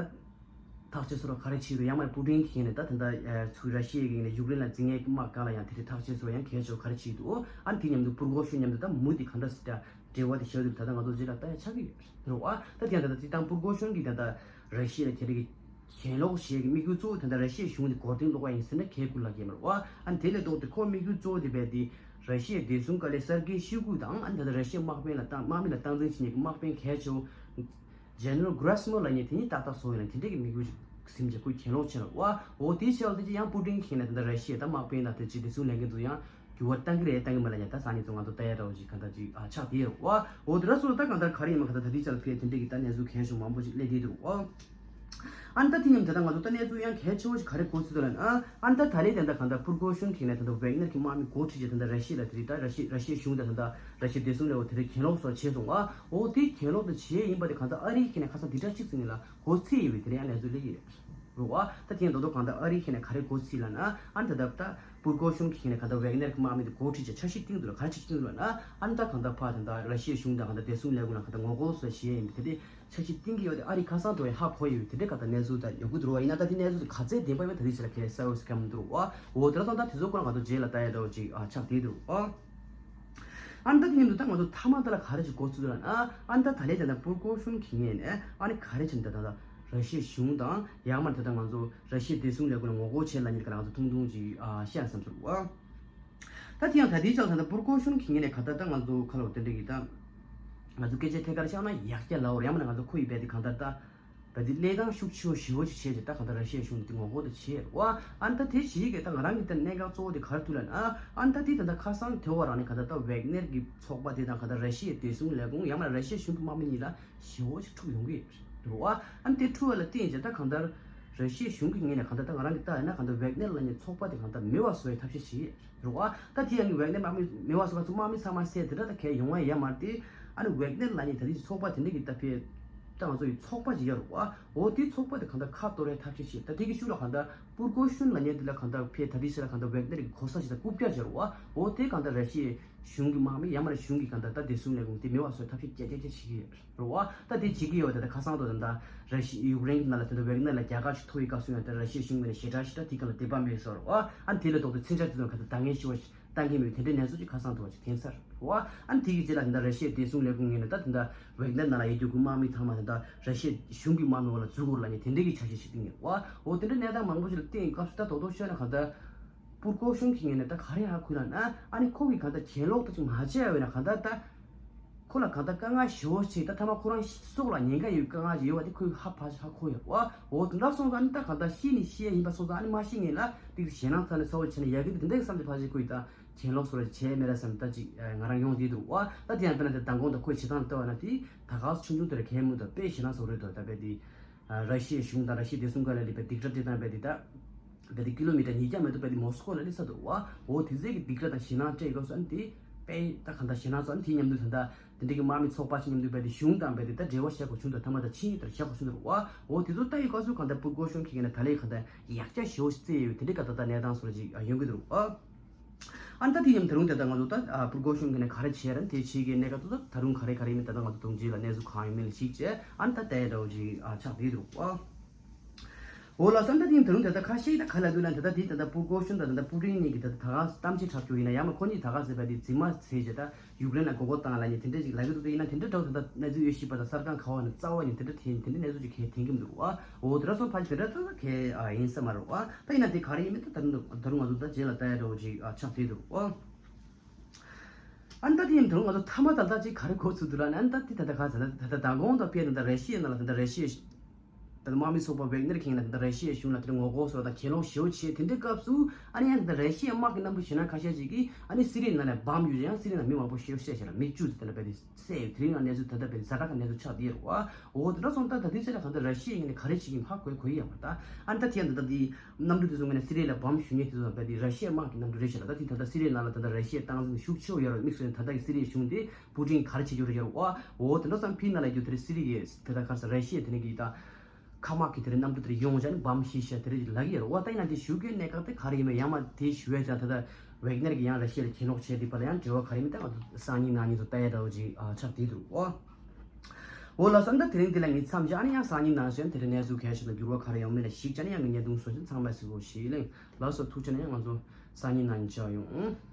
ཐག་གཅོད་བཟོ་འདྲ་ག་རེ་བྱེད་འདུག་ཡང་མ་རེད་པུ་ཏིན་གྱི་ངོས་ནས་ད་ད་ད་ཨ་ཚུར་ར་ཤི་ཡའི་ངོས་ནས་ཡུཀ་རེན་ལ་འཛིང་ཡའི་དམག་སྒང་ལ་ཡང་དེ་འདྲའི་ཐག་གཅོད་བཟོ་འདྲ་ཡང་གལ་ཆེ་བོ་ག་རེ་བྱེད་འདུག་ཨ་ནི་དེ་མཉམ་དུ་པུར་གོ་ཤོན་མཉམ་དུ་ད་མུ་མཐུད་གང་འདྲ་ཟེར་ད། འབྲེལ་བ་དེ་བཞག་དུས་ད་ལྟ་ང་ཚོ་རྗེས་ལ་ལྟ་ཡ་ཆགས་ཀྱི་ཡོད་རེད་བ། ད་དེ་ཡང་ད་ལྟ་སྤྱིར་བཏང་པུར་གོ་ཤོན་གྱིས་ད་ལྟ་ར་ཤི་ཡ་ལ་དེ་རིགས་ཀྱི་གྱེན་ལོག་བྱེད་ཀྱི་དམིགས་ཡུལ་གཙོ་བོ་ད་ལྟ་ར་ཤི་ཡའི་གཞུང་དེ་མགོ་རྟིང་སློག་པ་ཡིན་ཟེར་ན་ཁས་ཁུར་ལབ་ཀྱི་མ་རེད་བ། ཨ་ནི་དེ་ལས་ལྡོག་སྟེ་ཁོ་དམིགས་ཡུལ་གཙོ་བོ་དེ་རྦད་དེ་ར་ཤི་ཡའི་བདེ་སྲུང་བཀའ་བློན་སར་ཀེ་ཤོའི་གུ་དང་། ཨ་ནི་ད་ལྟ་ར་ཤི་ཡའི་དམག་དཔོན་ལ་བཏང་དམག་མི་ལ་སྟངས་འཛིན་བྱེད་མཁན་གྱི་དམག་དཔོན་གལ་ཆེ་བོ་ཇེ་ནེ་རལ་གྷ་ར་སི་མོ་ལབ་མཁན་དེ་གཉིས་ཏག་ཏག་བཟོ་ཡིན་ལ་དེ་འདྲས་ཀྱི་དམིགས་ཡུལ་ཟིན་བྱས་ཁོས་གྱེན་ལོག་བྱས་ལ་བ། འོ་དེའི་ཆེད་ལ་དེ་ཅི་ཡང་པུ་ཏིན་གྱི་ངོས་ནས་ད་ལྟ་ར་ཤི་ཡའི་ད་དམག་དཔོན་དང་དེ་ཅི་བདེ་སྲུང་ལས་འགན་ཚོ་ཡང་འགྱུར་བ་གཏང་གི་རེད་གཏང་གི་མ་རེད་ལབ་ཡ་ད་སང་ཉིན་ཚོ་ང་ཚོ་ལྟ་ཡ་འདྲ་བོ་ཅིག་ག་འདྲ་ཅིག་ཨ་ཆགས་བསྡད་ཡོད་རེད་བ། འོ་དེ་འདྲ་སོང་ཙང་ད་གང་ལྟར་ག་རེ་ཡིན་མ་གང་ལྟར་ད་ལྟའི་ཆ་ལ་ཕེ་དེ་འདྲས་ཀྱི་ད་གནས་ཚུལ་གལ་ཆེན་མང་པོ་ཅིག་སླེབས་བསྡད་འདུག་བ། ཨ་ནི་ད་དེ་མཉམ་དུ་ད་ལྟ་ང་ཚོ་ད་གནས་ཚུལ་ཡང་གལ་ཆེ་བོ་ཞིག་ག་རེ་གོ་ཚུལ་འདུག་ལབ་ན། ཨ་ནི་ད་ད་ལན་དེ་འདྲ་གང་ལྟར་པུར་གོ་ཤོན་གྱི་ངོས་ནས་ད་ལྟ་ཝེག་ནར་གྱི་དམག་མི་འགོ་ཁྲིད་བྱས་ད་ལྟ་ར་ཤི་ཡ་ལ་དེ་རིང་ད་ར་ཤི་ར་ཤི་ཡའི་གཞུང་དང་ད་ལྟ་ར་ཤི་ཡའི་བདེ་སྲུང་ལས་ཁུངས་དེ་འདྲ་གྱེན་ལོག་སོགས་བྱས་སོང་བ། འོ་དེ་གྱེན་ལོག་ད་བྱས་ཡིན་པ་དེ་གང་ལྟར་ཨ་རིའི་ངོས་ནས་ཁ་སང་དེ་འདྲ་གཅིག་ཙམ་ཡིན་ལ་གོ་ཚོད་ཡོད་པའི་དེ་རིང་ཡང་གནས་ཚུལ་སླེབས་ཀྱི་རེད། རེད་བ། ད་དེ་ཡང་མདོར་དུ་གང་ལྟར་ཨ་རིའི་ངོས་ནས་ག་རེ་གོ་ཚུལ་ལབ་ན། ཨ་ནི་ད་ལྟ་ད་པུར་གོ་ཤོན་གྱི་ངོས་ནས་གང་ལྟར་ཝེག་ནར་གྱི་དམག་མི་དེ་འགོ་ཁྲིད་བྱས་འཆར་གཞི་བཏིང་འདུག་ལ་ག་རེ་འཆར་གཞི་བཏིང་འདུག་ལབ་ན། ཨ་ནི་ད་གང་ལྟར་ཕར་ད་ལྟ་ར་ཤི་ཡའི་གཞུང་དང་གང་ལྟར་བདེ་སྲུང་ལས་ཁུངས་ལ་གང་ལྟར་ངོ་རྒོལ་བཟོ་བྱས་ཡིན་པ་དེ་འདྲའི་འཆར་གཞི་བཏིང་གི་ཡོད་དེ་ཨ་རི་ཁ་སང་དུ་ཡང་ཧ་གོ་ཡོད་དེ་འདྲའི་གང་ལྟར་གནས་ཚུལ་ད་ཡོང་གི་འདུག་བ། ཡིན་ན་ད་དེ་གནས་ཚུལ་དེ་ག་ཚད་བདེན་པ་ཡིན་པ་ད་རེས་ཆ་ལ་གས་གསལ་པོ་ཞིག་གང་མི་འདུག་བ། འོ་དེ་འདྲ་སོང་ད་དེ་ཚོ་སྐོར་ལ་ང་ཚོ་རྗེས་ལ་ལྟ་ཡ་འདྲ་བོ་ཅིག་ཨ་ཆགས་བསྡད་འདུག་བ། ཨ་ནི་ད་དེ་མཉམ་དུ་ད་ང་ཚོ་མཐའ་མ་ད་ལ་ག་རེ་ཅིག་གོ་ཚུལ་འདུག་ལབ་ན། ཨ་ནི་ད་ད་ལན་ད་ལྟ་པུར་གོ་ཤོན་གྱི་ངོས་ནས་ཨ་ནི་ག་རེ་བྱས་ནས་ད་ད་ད་ར་ཤི་ཡའི་གཞུང་དང་ཡང་མ་ད་ལྟ་ང་ཚོ་ར་ཤི་ཡའི་བདེ་སྲུང་ལས་ཁུངས་ལ་ངོ་རྒོལ་བྱས་ལབ་མཁན་གྱི་ང་ཚོ་ཐུང་ཐུང་ཅིག་ཨ་བཤད་བསམ་ཚུལ་བ། ད་དེ་ཡང་ད་ལྟའི་ཆར་ད་ལྟ་པུར་གོ་ཤོན་གྱི་ངོས་ནས་ག་ད་ད་ང་ཚོ་ཁ་ལོ་དེ་འདྲ་གི་ད་ང་ཚོ་སྐད་ཆ་ཐད་ཀར་བཤད་ན་ཡག་རྒྱ་ལ་འོར་ཡང་མ་ན་ང་ཚོ་ཁོ་ཡི་བས་དེ་གང་ལྟར་ད། ད་དེ་གནས་སྟངས་ཤུགས་ཆེ་བོ་ཞེ་བོ་ཞིག་བྱས་ཏེ་ད་གང་ལྟར་ར་ཤི་ཡའི་གཞུང་དེ་ངོ་རྒོལ་དུ་བྱས་རེད་བ། ཨ་ནི་ད་དེ་ཞིག་གིས་ད་ང་རང་གི་ད་གནད་འགག་གཙོ་བོ་དེ་ག་རེ་ཐུག་ལབ་ན། ཨ་ནི་ད་དེ་ད་ལྟ་ཁ་སང་དེ་བ་རང་ནས་གང་ལྟར་ད་ཝེག་ནེར་གྱི་ཚོགས་པ་དེ་དང་གང་ལྟར་ར་ཤི་ཡའི་བདེ་སྲུང་ལས་ཁུངས་ཡང་ན་ར་ཤི་ཡའི་གཞུང་གི་དམག་མི་གཉིས་ལ་ཞེ་བོ་ཞིག་འཁྲུག་ཡོང་གི་རེད་བ། ཨ་ནི་དེ་འཁྲུག་པ་ལ་བརྟེན་བྱས་ད་གང་ལྟར་ར་ཤི་ཡའི་གཞུང་གི་ངོས་ནས་གང་ལྟར་ད་ང་རང་གི་ལྟ་ཡིན་ན་གང་ལྟར་ཝེག་ནེར་ལབ་མཁན་ཚོགས་པ་དེ་གང་ལྟར་མེད་པ་བཟོ་བའི་ཐབས་ཤེས་བྱེད་ཀྱི་རེད། རེད་བ། ད་དེ་ཡང་ངས་ཝེག་ནེར་དམག་མི་མེད་པ་བཟོ་བ་ཚོ་དམག་མི་ཚང་མ་བསད་དེ་འདྲ་ད་གས་ཡོང་བ་ཡ་མ་རེད་དེ། ཨ་ནི་ཝེག་ནེར་ལབ་མཁན་ད་རེས་ཚོགས་པ་དེ་འདྲ་གི་ད་ཕེ་ད་ང་ཚོ་ཡི་ཚོགས་པ་ཅིག་ཡོད་རེད་བ། འོ་དེ་ཚོགས་པ་དེ་གང་ལྟར་ཁ་གཏོར་བའི་ཐབས་ཤེས་བྱེད། ད་དེ་གི་ཤུགས་ལ་གང་ལྟར་པུར་གོ་ཤོན་ལབ་མཁན་དེ་ལ་གང་ལྟར་ཕེ་ད་རེས་ཤིག་ལ་གང་ལྟར་ཝེག་ནེར་གི་གོ་ས་ཞིག་ད་རྐུབ་བཀྱག་བྱས་རེད་བ། འོ་དེ་གང་ལྟར་ར་ཤི་ཡའི་གཞུང་གི་དམག་མི་ཡ་མ་ར་གཞུང་གི་གང་ལྟར་ད་བདེ་སྲུང་ལས་ཁུངས་དེ་མེད་པ་བཟོ་བའི་ཐབས་ཤེས་བྱེད་བྱེད་བྱེད་བྱེད་ཀྱི་ཡོད་རེད། རེད་བ། ད་དེ་བྱེད་ཀྱི་ཡོད་དེ་ད་ཁ་སང་དུ་ད་ད་ར་ཤི་ཡུཀ་རེན་གྱི་ནང་ལ་དེ་འདྲ་ཝེག་ནེར་ལ་རྒྱ་གར་ཞིག་ཐུག་ཡི་སྐབས་སུ་ཡང་དེ་ར་ཤི་ཡའི་གཞུང་ངོས་ནས་ཞེ་དྲག་ཞེ་དྲག་དེ་ག་ལ་དད་པ་མེད་སོགས་རེད་བ། ཨ་ནི་དེ་ལས་ལྡོག་སྟེ་མཚོན་ཆ་དེ་ཚོ་ག་ད་འདང་ངེས་ཤོར་བ་ཞིག་བཏང་གི་མེད་དེ་འདྲའི་གནས་ཚུལ་ཅིག་ཁ་སང་དུ་བ་ཞིག་ཐོན་ས་རེད་བ། ཨ་ནི་དེ་གི་རྗེས་ལ་དེ་འདྲ་ར་ཤི་ཡའི་བདེ་སྲུང་ལས་ཁུངས་ངོས་ནས་ད་དེ་འདྲ་ཝེག་ནེར་ནང་ལ་ཡོད་རྒྱུ་གི་དམག་མི་ཚང་མ་དེ་འདྲ་ར་ཤི་ཡའི་གཞུང་གི་དམག་མི་འོག་ལ་འཛུལ་དགོས་ལབ་ནས་དེ་འདྲའི་གི་འཆར་གཞི་ཞིག་བཏིང་ཡོད་བ། འོ་དེ་འདྲའི་གནས་སྟངས་མང་པོ་ཞིག་ལ་བརྟེན་སྐབས་སུ་ད་རྡོག་རྡོག་ཤོད་ན་ག་ད། པུར་གོ་ཤོན་གྱི་ངོས་ནས་ད་ག་རེ་ཧ་གོ་ན་ན། ཨ་ནི་ཁོ་གིས་གང་ལྟར་གྱེན་ལོག་ད་ཅིག་མ་བྱས་པ་ཡིན་ན་གང་ལྟར་ད། ཁོ་ལ་གང་ལྟར་དཀའ་ངལ་ཞེ་བོ་ཞིག་ད་ཐ་མ་ཁོ་རང་སྲོག་ལ་ཉེན་ཁ་ཡོད་དཀའ་ངལ་ཞིག་ཡོད་པ་དེ་ཁོས་ཧ་ཕ་ཧ་གོ་ཡོད་བ། འོ་དེ་འདྲ་སོང་ཙང་ཨ་ནི་ད་གང་ལྟར་ཤི་ནི་ཤི་ཡ་ཡིན་པ་སོང་ཙང་ཨ་ནི་མ་ཤི་ངེས་ལ་དེ་གི་ཞེད་སྣང་ཚ་ནས་ཚ་བོ་བྱས་ན་ཡག་གི་འདུག་དེ་འདྲ་གི་བསམ་དེ་ཕ་ཞིག་ཁོས་ད་གྱེན་ལོག་སོ་ར་བྱས་མེད་ར་བསམ་ད་ཅིག་ང་རང་ཡོང་བསྡད་འདུག་བ། ད་དེ་ཡང་དཔེར་ན་དེ་མདང་དགོང་ད་ཁོས་བྱེད་སྟངས་ལྟ་བ་ན་དེ་ད་ག་སེ་ཆུང་ཆུང་དེ་ར་གལ་མི་འདུག་དཔེ་ཞེད་སྣང་ཚ་བོ་རེད་འདུག་ད་དཔེ་དེ། ར་ཤི་ཡའི་གཞུང་དང་ར་ཤི་ཡའི་བདེ་སྲུང་ཁ་ལ་ལི་པའི་སྡིགས་ར་སྤྲད་སྟངས་པའི་དེ་དག་པའི་དེ་ཀི་ལོ་མི་ཊར་ཉིས་བརྒྱ་མ་གཏོགས་པའི་དེ་མོ་སི་ཀོ་ལ་སླེབས་ས་འདུག་བ། འོ་དེ་ཚོའི་གི་སྡིགས་ར་དང་ཞེད་སྣང་སྤྲད་སྐབས་སུ་ཨ་ནི་དེ་དཔེ་ད་གང་ལྟར་ཞེད་སྣང་ཚོ་ཨ་ནི་དེའི་མཉམ་དུ་ད་ལྟ་དེ་འདྲའི་གི་དམག་མི་ཚོགས་པ་ཞིག་མཉམ་དུ་པའི་དེ་གཞུང་དང་པའི་དེ་ད་འབྲེལ་བ་བྱེད་དགོས་བྱུང་འདུག་ཐ་མ་ད་ཕྱིན་ཡོད་དར་བཞག་དགོས་བྱུང་འདུག་བ། འོ་དེ་ཚོ་ལྟ་ཡི་སྐབས་སུ་གང་ལྟར་པུར་གོ་ཤོན་གྱི་ངོས་ནས་ད་ལས་གང་ལྟར་ཡག་རྐྱང་ཞེ་བོ་ཞིག་བརྩིས་ཡོད་དེ་འདྲའི་ག་ད་ལྟ་གནས་སྟངས་སོགས་ཅིག་ཡོང་གི་འདུག་བ། ཨ་ནི་ད་དེ་ཡང་ད་རུང་དེ་ལྟར་ང་ཚོ་ད་ཨ་པུར་གོ་ཤོན་གྱི་ནས་ག་རེ་བྱས་ར་དེ་བྱེད་ཀྱི་གནད་འགག་ཏུ་ད་ད་རུང་ག་རེ་ག་རེ་མིན་ད་ལྟ་ང་ཚོ་དུང་རྗེས་ལ་གནས་ཚུལ་གང་ཡོད་མིན་ལ་གཞིགས་བྱས་ཨ་ནི་ད་ལྟའི་འདྲ་བོ་ཅིག་ཨ་ཆགས་བསྡད་འདུག་ཨ། འོ་ལགས་སོ། ད་དེ་ཡང་ད་རུང་དེ་ལྟར་ཁ་ཤས་ད་ག་ལ་འདུག་ན་དེ་ལྟར་དེ་ད་ལྟ་པུར་གོ་ཤོན་དང་ད་ལྟ་པུ་ཏིན་གཉིས་ཀྱི་ད་ལྟ་ད་ག་གཏམ་བཤད་འཁྲབ་རྒྱུ་ཡིན་ན་ཡང་མ་ཁོ་གཉིས་ད་ག་ཟེར་བ་དེ་རྫུན་མ་ཟེར་བྱས་ད། ཡུཀ་རེན་ལ་མགོ་སྐོར་བཏང་ལབ་ནས་དེ་འདྲ་ཅིག་ལབ་ཀྱི་འདུག་དེ་ཡིན་ན་དེ་འདྲ་འདྲ་བོ་ད་ལྟ་གནས་ཚུལ་ཡོད་ཤེས་པ་དང་གསར་ཁང་ག་བ་ནས་རྩ་བ་ནས་དེ་འདྲ་དེ་དེ་འདྲ་གནས་ཚུལ་ཅིག་གས་འཐེན་གྱི་མི་འདུག་བ། འོ་དེ་འདྲ་སོང་ཕལ་ཆེར་དེ་འདྲ་ད་གས་ཡིན་ས་མ་རེད་བ། ད་ཡིན་ན་དེ་ག་རེ་ཡིན་མིན་ད་ད་རུང་ད་རུང་ང་ཚོ་ད་རྗེས་ལ་ལྟ་ཡ་འདྲ་བོ་ཅིག་ཆགས་བསྡད་འདུག་བ། ཨ་ནི་ད་དེ་ཡིན་ད་རུང་ང་ཚོ་མཐའ་མ་ད་ལྟ་ཅིག་ག་རེ་གོ་ཚུལ་འདུག་ལབ་ན། ཨ་ནི་ད་དེ་ད་ལྟ་ག་ཟེར་ན་ད་ལྟ་མདང་དགོང་དང་དཔེར་ན་ད་ར་ཤི་ཡའི་ནང་ལ་ད་ལྟ་ར་ཤི་ཡའི་ ད་དམག་མི་ཚོགས་པ་ཝེག་ནེར་ཁེངས་ལ་ད་ལྟ་ར་ཤི་ཡའི་གཞུང་ལ་དེ་ངོ་རྒོལ་བཟོ་དང་གྱེན་ལོག་ཞེ་པོ་བྱས། དེ་འདྲའི་སྐབས་སུ་ཨ་ནི་ཡང་ད་ལྟ་ར་ཤི་ཡའི་དམག་གི་གནམ་གྲུ་གཞན་ཁ་ཤས་ཤིག་གིས་ཨ་ནི་སི་རི་ནང་ལ་བམ་ཡོད་ཅིང་སི་རི་ནང་མི་མང་པོ་ཤི་བཤད་བྱས་ལ་མི་བཅུ་ཙམ་དེ་ལ་བས་ཏེ་བསད་ཡོད། དེ་རིང་ལ་གནས་ཚུལ་ད་ལྟ་བས་ཏེ་ཛ་དྲག་གི་གནས་ཚུལ་ཆགས་བསྡད་ཡོད་རེད་བ། འོ་དེ་འདྲ་སོང་ཙང་ད་དུས་ཚོད་ལ་གང་ལྟར་ར་ཤི་ཡའི་ངོས་ནས་ག་རེ་བྱེད་ཀྱིན་ཧ་གོ་གོ་ཡི་ཡོད་མ་རེད་ད། ཨ་ནི་ད་དེ་ཡང་ད་ལྟ་དེ་གནམ་གྲུ་དེ་ཚོ་ངོས་ནས་སི་རི་ལ་བམ་གཞུ་མཁན་དེ་ཚོ་བས་ཏེ་ར་ཤི་ཡའི་དམག་གི་གནམ་གྲུ་རེད་བྱས་ལ། ད་དེ་ད་ལྟ་སི་རི་ནང་ལ་ད་ལྟ་ར་ཤི་ཡའི་སྟངས་འཛིན་ཤུགས་ཆེ་བོ་ཡོད་རེད། དམིགས་བསལ་ནས་ད་ལྟ་གི་སི་རི་ཡའི་གཞུང་དེ་པུ་ཏིན་ག་རེ་བྱེད་རྒྱུ་རེད་ཡོད་རེད་བ། འོ་དེ་འདྲ་སོང་ཙང་ཕི་ནང་ལ་རྒྱུ་དེ་རེད། སི་རི་ཡའི་དེ་ད་ལྟ་ག་རེ་ཟེར་ར་ཤི་ཡའི་དེ་ནས་གི་ད་མཁའ་དམག་གི་དེ་རིང་གནམ་གྲུ་དེར་ཡོང་བྱས་ནས་བམ་གཞུས་ཤག་དེ་རིང་ལབ་ཀྱི་ཡོད་རེད། འོ་ད་ཡིན་ན་དེ་གཞུ་དགོས་གནད་འགག་དེ་ག་རེ་ཡིན་མིན་ཡང་མ་དེ་ཞུ་ཡས་ཀྱང་ད་ལྟ་ཝེག་ནེར་གྱིས་ཡང་ར་ཤི་ཡ་ལ་གྱེན་ལོག་བྱས་འདུག་པ་ལ་ཡང་འབྲེལ་བ་ག་རེ་ཡིན་མིན་ད་ང་ཚོ་སང་ཉིན་གནངས་ཉིན་ཚོ་ལྟ་ཡས་འདྲ་བོ་ཅིག་ཨ་ཆགས་བསྡད་འདུག་འོ། འོ་ལགས་སོ། ད་དེ་རིང་འདི་ལ་ངས་མཚམས་བཞག་ཨ་ནི་ཡང་སང་ཉིན་གནངས་ཉིན་དེ་རིང་གནས་ཚུལ་གལ་ཆེ་ན་འགྱུར་བ་ག་རེ་ཡོང་མིན་ལ་གཞིགས་བྱས་ནས་ཡང་ངས་བརྙན་ཐུང་བཟོ་བཞིན་ཚང་མ་གཟིགས་རོགས་ཞེས་གླེང་། ལགས་སོ། ཐུགས་རྗེ་ཆེ། ན་ཡང་ང་ཚོ་སང་ཉིན་གནངས་ཉིན་མཇལ་ཡོང་།